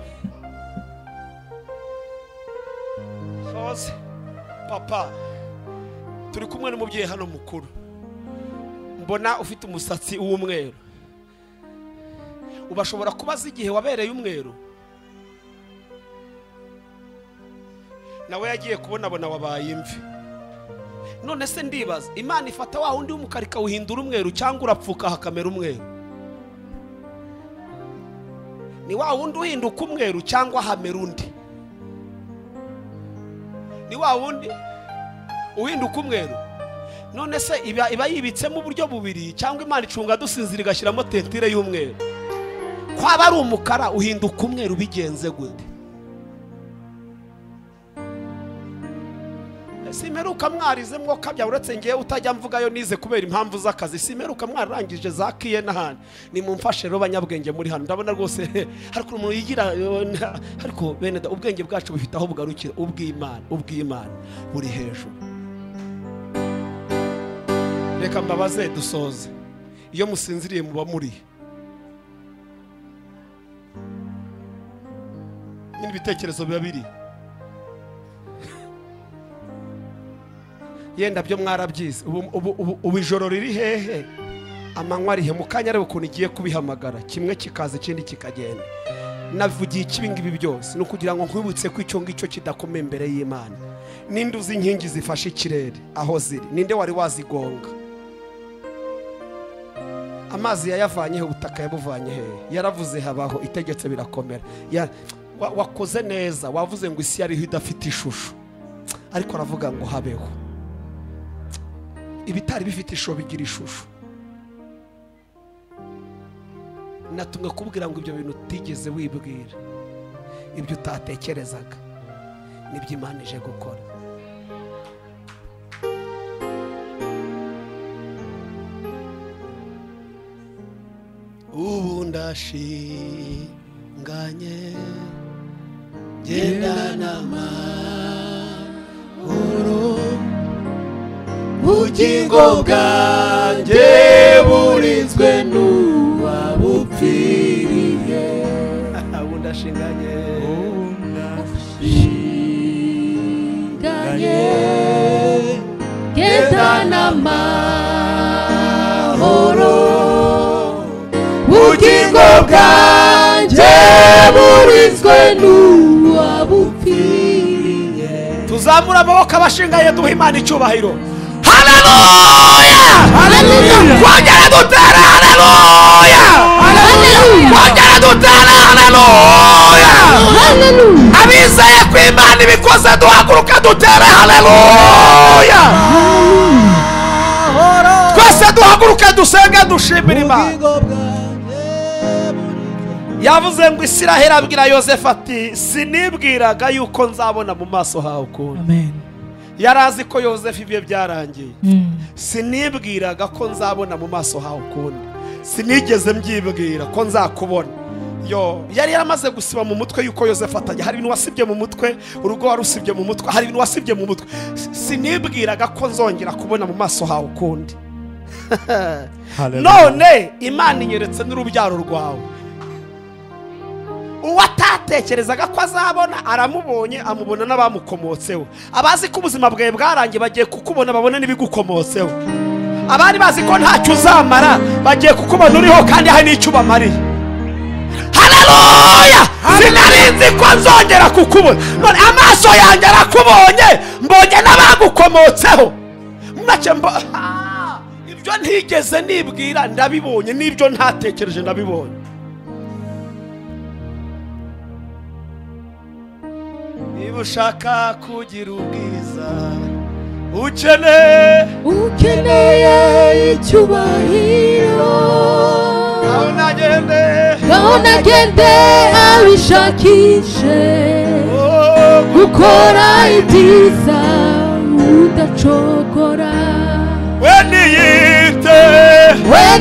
Soze papa, turi kumwe n'umubyeyi hano mukuru, mbona ufite umusatsi w'umweru. Ubashobora kubaza igihe wabereye umweru? Nawe yagiye kubonabona wabaye imvi. None se ndibaza, Imana ifata wa wundi w'umukara ikawuhindura umweru, cyangwa urapfuka hakamera umweru? Ni wa wundi uhinduka umweru cyangwa hamera undi? Ni wa wundi uhinduka umweru? None se iba yibitsemo uburyo bubiri, cyangwa Imana icunga dusinzira igashyiramo tentire y'umweru? Kwaba ari umukara uhinduka umweru bigenze gute? Simeruka mwarize mwo kabya, uretse ngiye utajya mvugayo nize kubera impamvu z'akazi. Simeruka mwarangije zakiye n'ahandi. Nimumfashe rero banyabwenge muri hano, ndabona rwose ariko umuntu yigira, ariko bene da ubwenge bwacu bufite aho bugarukira. Ubw'Imana buri hejuru. Reka mbabaze dusoze. Iyo musinziriye muba muri n'ibitekerezo biba biri yenda byo mwarabyize. Ubu ijoro riri hehe, amanywa arihe? Mu kanya areba ukuntu igiye kubihamagara, kimwe kikaza ikindi kikagenda. Navugiye ikibi ngibi byose ni ukugira ngo nkwibutse ko icyo ngicyo kidakomeye imbere y'Imana. Ninde uzi inkingi zifashe ikirere aho ziri? Ninde wari wazigonga? Amazi yayavanyeho, ubutaka yabuvanye hehe? Yaravuze habaho, itegetse birakomera. Wakoze neza, wavuze ngo isi yariho idafite ishusho, ariko aravuga ngo habeho. Ibitari bifite ishusho bigira ishusho. Natumwe kubwira ngo ibyo bintu utigeze wibwira, ibyo utatekerezaga, nibyo Imana ije gukora. Ubu ndashinganye gendana amahoro, ubugingo bwanjye burinzwe n'uwabupfiriye. Ubu ndashinganye, gendana amahoro, ubugingo bwanjye burinzwe n'uwabupfiriye. Tuzamura amaboko abashingaye duha Imana icyubahiro. Haleluya! Haleluya! Kongera dutere haleluya! Haleluya! Kongera dutere haleluya! Haleluya! Abizeye ko Imana ibikoze duhaguruka dutere haleluya! Twese duhaguruke dusenge dushimira Imana. Yavuze ngo Isiraheli abwira Yosefu ati sinibwiraga yuko nzabona mu maso hawe ukundi. Amen. Yarazi ko Yosefu ibye byarangiye. Sinibwiraga ko nzabona mu maso hawe ukundi, sinigeze mbyibwira ko nzakubona. Yo yari yaramaze gusiba mu mutwe yuko Yosefu atajya. Hari ibintu wasibye mu mutwe, urugo warusibye mu mutwe, hari ibintu wasibye mu mutwe. Sinibwiraga ko nzongera kubona mu maso hawe ukundi. None Imana inyeretse n'urubyaro rwawe. Uwatatekerezaga ko azabona aramubonye, amubona n'abamukomotseho. Abazi ko ubuzima bwawe bwarangiye bagiye kukubona, babone n'ibigukomotseho. Abari bazi ko ntacyo uzamara bagiye kukubona uriho kandi hari n'icyo ubamariye. Haleluya! Sinarinzi ko nzongera kukubona, none amaso yanjye arakubonye, mbonye n'abagukomotseho. Ibyo ntigeze nibwira ndabibonye, n'ibyo ntatekereje ndabibonye. Niba ushaka kugira ubwiza ukeneye icyubahiro, ngaho nagende abishakishe, gukora ibyiza udacogora. We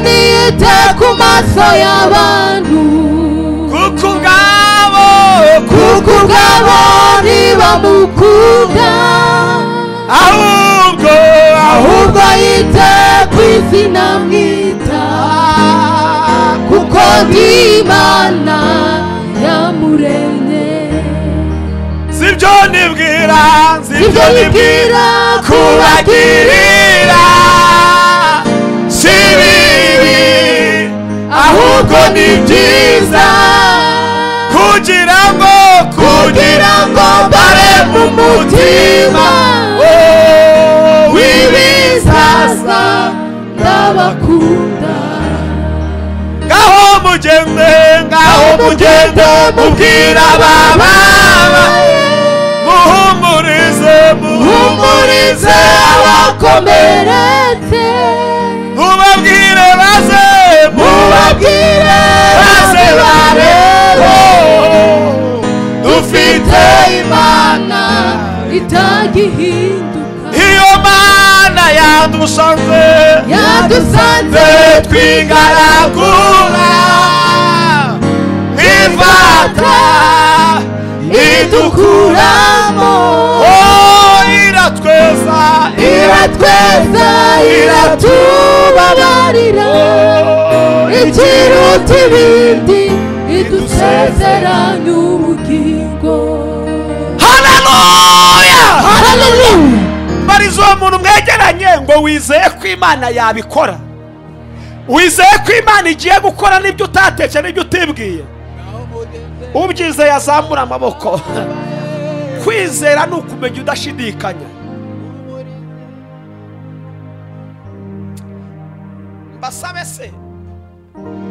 niyite ku maso y'abantu, kuko ubwabo ntibamukunda, ahubwo yite ku izina mwita. Imana yamuremye. Sibyo nibwira, sibyo nibwira kubagirira, si bibi ahubwo ni byiza, kugira ngo bare mu mutima w'ibizaza. Ndabakunda. Ngaho mugende, ngaho mugende mubwira abababaye, muhumurize, muhumurize abakomeretse, mubabwire baze, mubabwire baze barebe, dufite Imana itagihinduka. Iyo Mana yadusanze, yadusanze twigaragura nk'imfata idukuramo. Iratweza, iratweza, iratubabarira, ikiruta ibindi idusezeranya ubugingo. Haleluya, haleluya. Barizo umuntu mwegeranye ngo wizeye ko Imana yabikora, wizeye ko Imana igiye gukora n'ibyo utatekereje n'ibyo utibwiye. Ubyizeye azamura amaboko. Kwizera ni ukumenya udashidikanya. Mbasabe se,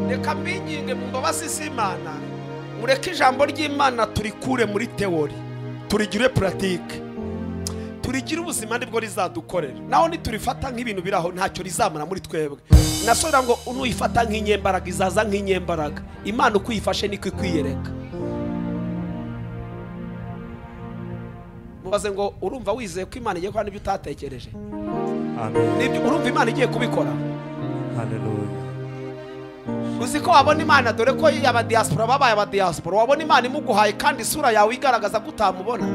reka mbinginge mu mbabazi z'Imana, mureke ijambo ry'Imana turikure muri teori, turigire pratique, turigire ubuzima, nibwo rizadukorera. Naho niturifata nk'ibintu biraho ntacyo rizamara muri twebwe. Nasora ngo unuyifata nk'inyembaraga izaza nk'inyembaraga. Imana uko uyifashe niko ikwiyereka. Mubaze ngo urumva wizeye ko Imana igiye gukora n'ibyo utatekereje? Amen. Urumva Imana igiye kubikora? Haleluya. Uzi ko wabona Imana, dore ko aba diaspora babaye aba diaspora, wabona Imana imuguhaye kandi isura yawe igaragaza ko utamubona.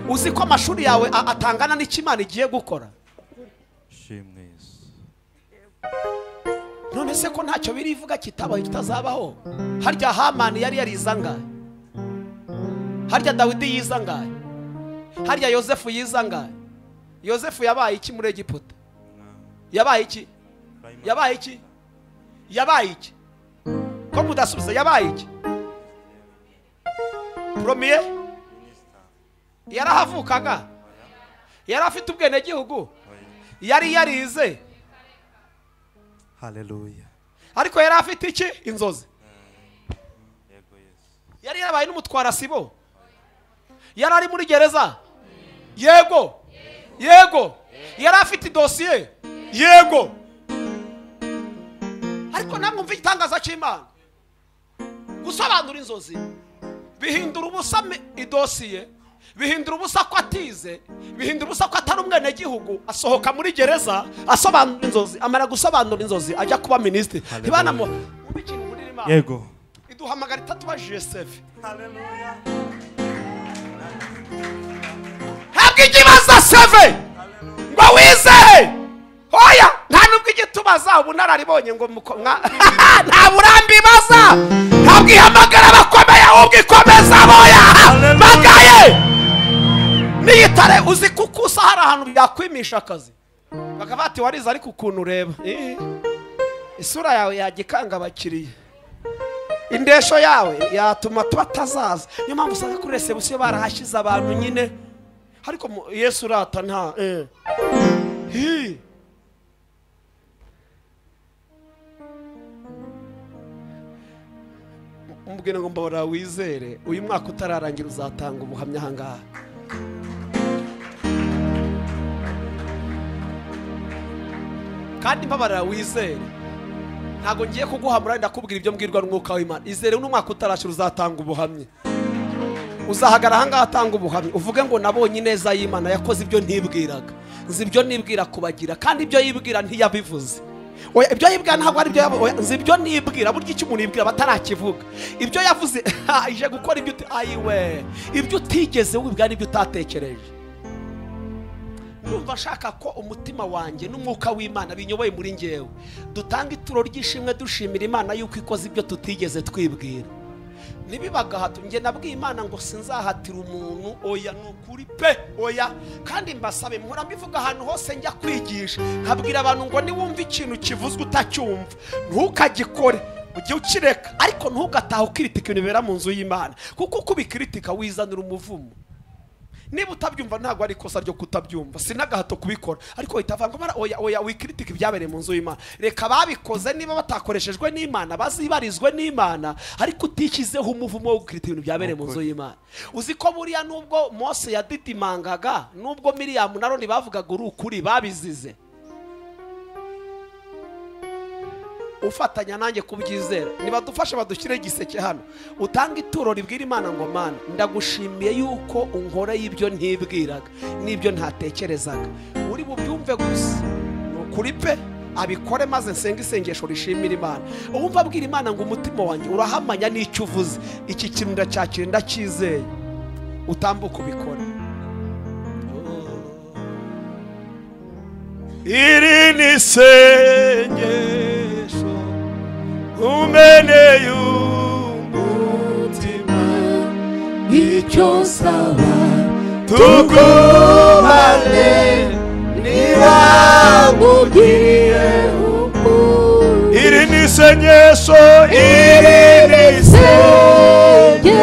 Uzi ko amashuri yawe atangana n'icyo Imana igiye gukora. Shimwe Yesu. None se ko ntacyo birivuga kitabaho kitazabaho? Harya Hamani yari yarize angahe? Harya Dawidi yize angahe? Harya Yosefu yize angahe? Yosefu yabaye iki muri Egiputa? Yabaye iki? Yabaye iki? Yabaye iki? Ko mudasubiza, yabaye iki? Premier yarahavukaga, yari afite ubwenegihugu, yari yarize. Haleluya. Ariko yari afite iki? Inzozi. Yari yarabaye n'umutwara sibo, yari ari muri gereza. Yego, yego. Yari afite idosiye. Yego. Ariko namwe mumva igitangaza cy'Imana. Gusobanura inzozi bihindura ubusa idosiye, bihindura ubusa ko atize, bihindura ubusa ko atari umwenegihugu. Asohoka muri gereza asobanura inzozi, amara gusobanura inzozi ajya kuba minisitiri. Ntibanamu umva ikintu muri Imana. Yego. Iduhamagara itatubajije seve. Haleluya. Ntabwo ikibaza seve ngo wizeye. Oya, nta nubwo igitubaza ubunararibonye ngo nta burambi ibaza. Ntabwo ihamagara abakomeye ahubwo ikomeza aboya bagaye. Niyitare uzi kukusa hari ahantu byakwimisha akazi, bakaba bati warize ariko ukuntu ureba isura yawe yagikanga abakiriya, indesho yawe yatuma tubatazaza. Niyo mpamvu usanga kuri resebusiyo barahashize abantu nyine, ariko Yesu urata nta Mubwire ngo mbora wizere, uyu mwaka utararangira uzatanga ubuhamya aha ngaha. Kandi mbabarira wizere, ntabwo ngiye kuguhamura, ndakubwira ibyo mbwirwa n'umwuka w'Imana. Izere n'umwaka utarashira uzatanga ubuhamya. Uzahagara aha ngaha atanga ubuhamya, uvuge ngo nabonye ineza y'Imana yakoze ibyo ntibwiraga, nzi ibyo nibwira kubagira, kandi ibyo yibwira ntiyabivuze. Oya, ibyo yibwira ntabwo ari ibyo yavuze. Nzi ibyo nibwira, burya icyo umuntu yibwira batarakivuga. Ibyo yavuze ije gukora ibyo ayiwe, ibyo utigeze wibwira n'ibyo utatekereje. Ndumva nshaka ko umutima wanjye n'umwuka w'Imana binyoboye muri ngewe dutanga ituro ry'ishimwe dushimira Imana yuko ikoze ibyo tutigeze twibwira. Nibibagahato nge nabwiye Imana ngo sinzahatira umuntu, oya nukuri pe, oya. Kandi mbasabe mpora mbivuga ahantu hose njya kwigisha, nkabwira abantu ngo niwumva ikintu kivuzwe utacyumva ntukagikore, ujye ukireka, ariko ntugataha ukiritika ibintu bibera mu nzu y'Imana, kuko uko ubikiritika wizanira umuvumo. Niba utabyumva ntabwo ari ikosa ryo kutabyumva, sinagahato kubikora, ariko uhita ngo oya oya wikritika ibyabereye mu nzu y'Imana. Reka babikoze niba batakoreshejwe n'Imana bazibarizwe n'Imana, ariko utikizeho umuvumo wo gukritika ibintu byabereye mu nzu y'Imana. Uzi ko buriya nubwo Mose yadidimangaga, nubwo Miriam na Aroni bavugaga uri ukuri, babizize. Ufatanya nanjye kubyizera, nibadufashe badushyire igiseke hano, utanga ituro ribwira Imana ngo Mana ndagushimiye yuko unkoreye ibyo ntibwiraga n'ibyo ntatekerezaga. Uri bubyumve gusa nukuri pe, abikore maze nsenga isengesho rishimira Imana. Uwumva abwira Imana ngo umutima wanjye urahamanya n'icyo uvuze, iki kintu ndacyakira ndacyizeye, utambuka ubikore. Iri ni isengesho umeneye umutima, icyo nsaba tugumane niba nkugiriye ukuri. Iri ni isengesho, iri ni isengesho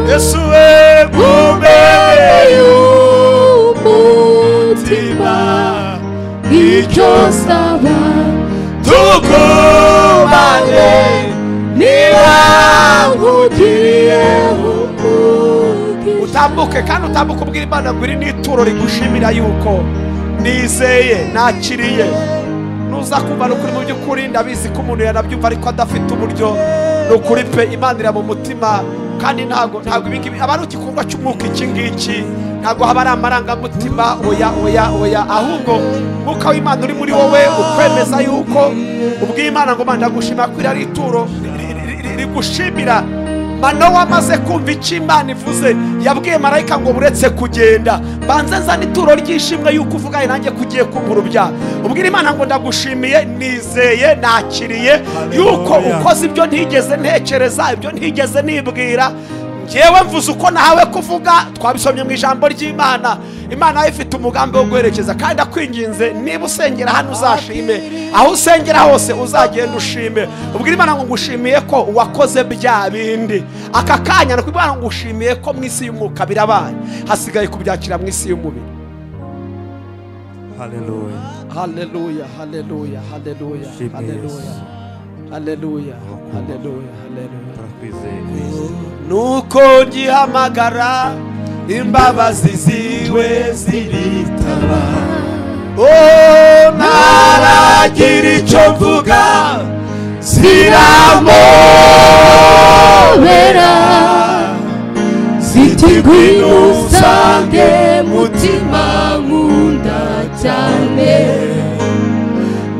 Yesu we umeneye umutima, icyo nsaba tugumane niba nkugiriye ukuri. Utambuke kandi utambuke ubwira Imana ngo iri ni ituro rigushimira yuko nizeye nakiriye. Nuza kumva n'ukuri mu by'ukuri, ndabizi ko umuntu yanabyumva ariko adafite uburyo, n'ukuri pe, Imana ira mu mutima. Kandi ntago ibingibi aba ari igikorwa cy'umwuka iki ngiki, ntago haba ari amarangamutima, oya oya oya, ahubwo umwuka w'Imana uri muri wowe ukwemeza yuko ubwiye Imana ngo Mana ndagushimira ko iri ari ituro rigushimira. Manowa amaze kumva icyo Imana ivuze, yabwiye marayika ngo buretse kugenda, banze nzana ituro ry'ishimwe yuko uvugaye nanjye kugiye kumpa urubyaro. Ubwira Imana ngo ndagushimiye, nizeye, nakiriye yuko ukoze ibyo ntigeze ntekereza, ibyo ntigeze nibwira. Njyewe mvuze uko nahawe kuvuga, twabisomye mu ijambo ry'Imana. Imana ifite umugambi wo guherekeza, kandi akwinginze niba usengera hano uzashime, aho usengera hose uzagenda ushime. Ubwira Imana ngo ngushimiye ko wakoze bya bindi aka kanya, nakubwira ngo ngushimiye ko mu isi y'umwuka birabaye, hasigaye kubyakira mu isi y'umubiri. Haleluya, haleluya, haleluya, haleluya, haleluya, haleluya, haleluya, haleluya. Nuko ngihamagara imbabazi ziwe ziritaba, oh naragira icyo mvuga ziramobera, ziti ngwino usange mutima nkunda cyane,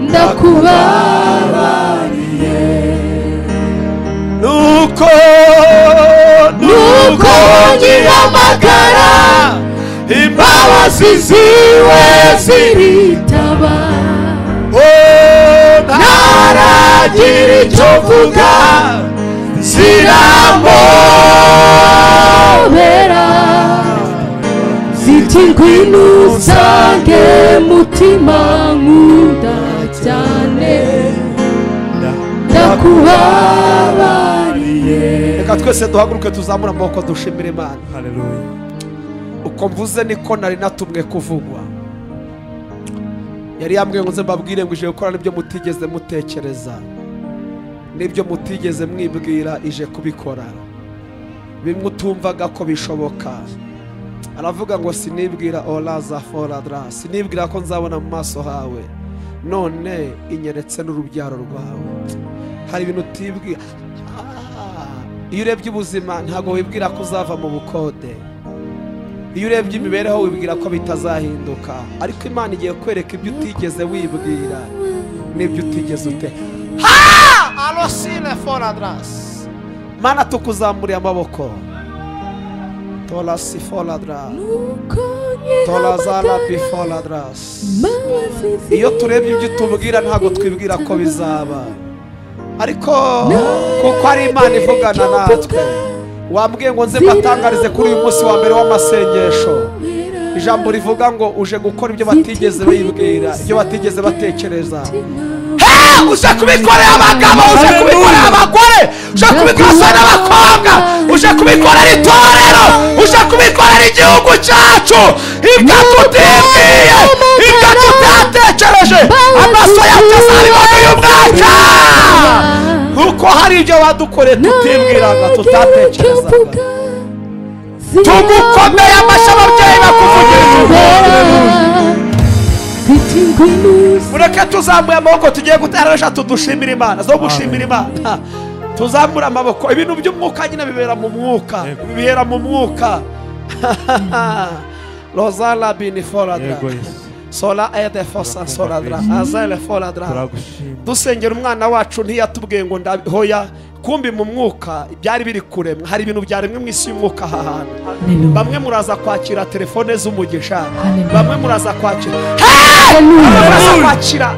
ndakubabariye. Nuko ngihamagara imbabazi ziwe ziritaba, oh naragira icyo mvuga ziramobera, ziti ngwino usange mutima nkunda cyane, ndakubabariye. Reka twese duhaguruke tuzamura amaboko dushimire Imana. Haleluya. Uko mvuze niko nari natumwe kuvugwa. Yari yambwiye ngo nze mbabwire ngo ije gukora n'ibyo mutigeze mutekereza, n'ibyo mutigeze mwibwira, ije kubikora. Bimwe utumvaga ko bishoboka. Aravuga ngo sinibwira oraza foradra, sinibwira ko nzabona mu maso hawe, none inyeretse n'urubyaro rwawe. Hari ibintu utibwira. Iyo urebye ubuzima ntabwo wibwira ko uzava mu bukode, iyo urebye imibereho wibwira ko bitazahinduka, ariko Imana igiye kwereka ibyo utigeze wibwira n'ibyo utigeze ute. Ha! Alosine foradras. Mana tukuzamuriye amaboko. Tola si foladra. Nuko Tolazala bifoladras. Iyo turebye ibyo tubwira ntabwo twibwira ko bizaba, ariko kuko ari Imana ivugana natwe. Wambwiye ngo nze mbatangarize kuri uyu munsi wa mbere w'amasengesho ijambo rivuga ngo uje gukora ibyo batigeze bibwira, ibyo batigeze batekereza. Uje kubikorera abagabo, uje kubikorera abagore, uje kubikorera n'abakobwa, uje kubikorera itorero, uje kubikorera igihugu cyacu. Ibyo tutibwiye, ibyo tutatekereje, amaso yacu azabibona uyu mwaka, kuko hari ibyo badukoreye tutibwiraga, tutatekerezaga. Tugukomeye amashyi ababyeyi bakuvugiriza impundu. Mureke tuzamuye amaboko, tugiye gutera eshatu dushimira Imana, zo gushimira Imana. Tuzamura amaboko. Ibintu by'umwuka nyine bibera mu mwuka, bibera mu mwuka. Rozala binifoladra sola ede fosa soladra azele foladra. Dusengera umwana wacu ntiyatubwiye ngo ndahoya, kumbi mu mwuka byari biri kuremwa. Hari ibintu byaremwe mu isi y'umwuka aha hantu. Bamwe muraza kwakira telefone z'umugisha, bamwe muraza kwakira, muraza kwakira.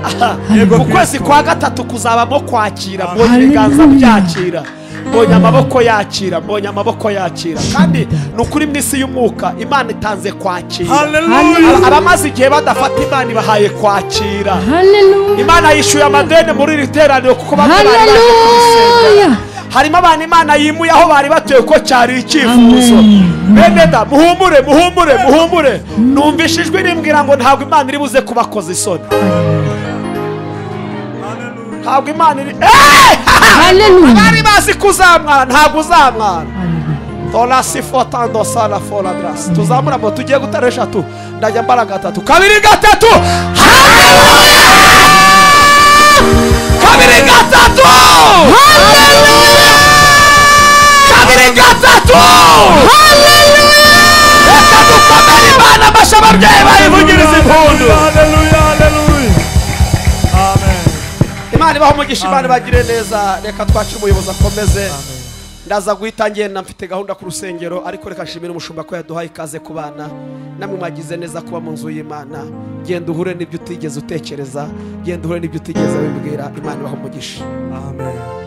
Mu kwezi kwa gatatu kuzabamo kwakira. Mbonye ibiganza byakira, mbonye amaboko yakira, mbonye amaboko yakira. Kandi ni ukuri mu isi y'umwuka Imana itanze kwakira. Abamaze igihe badafata Imana ibahaye kwakira. Imana yishyuye amadeni muri iri teraniro kuko bamwe bari baje kubisengera. Harimo abantu Imana yimuye aho bari batuye ko cyari icyifuzo. Bene da, muhumure, muhumure, muhumure. Numvishe ijwi rimbwira ngo ntabwo Imana iri buze kubakoza isoni. Ntabwo Imana iri abari bazi kuzamwara ntabwo uzamwara. Tola sifotando sala fola grâce. Tuzamura mo tugiye gutera eshatu, ndajya mbara gatatu, kabiri gatatu. Haleluya! Kabiri gatatu. Haleluya! Kabiri gatatu. Haleluya! Reka dukomere Imana amashyi ababyeyi bayivugiriza impundu. Haleluya, haleluya. Amen. Imana ibahe umugisha, Imana ibagire neza. Reka twakire umuyobozi akomeze. Ndaza guhita ngenda mfite gahunda ku rusengero, ariko reka nshimire umushumba ko yaduhaye ikaze ku bana. Namwe mwagize neza kuba mu nzu y'Imana. Genda uhure n'ibyo utigeze utekereza, genda uhure n'ibyo utigeze wibwira. Imana ibahe umugisha. Amen.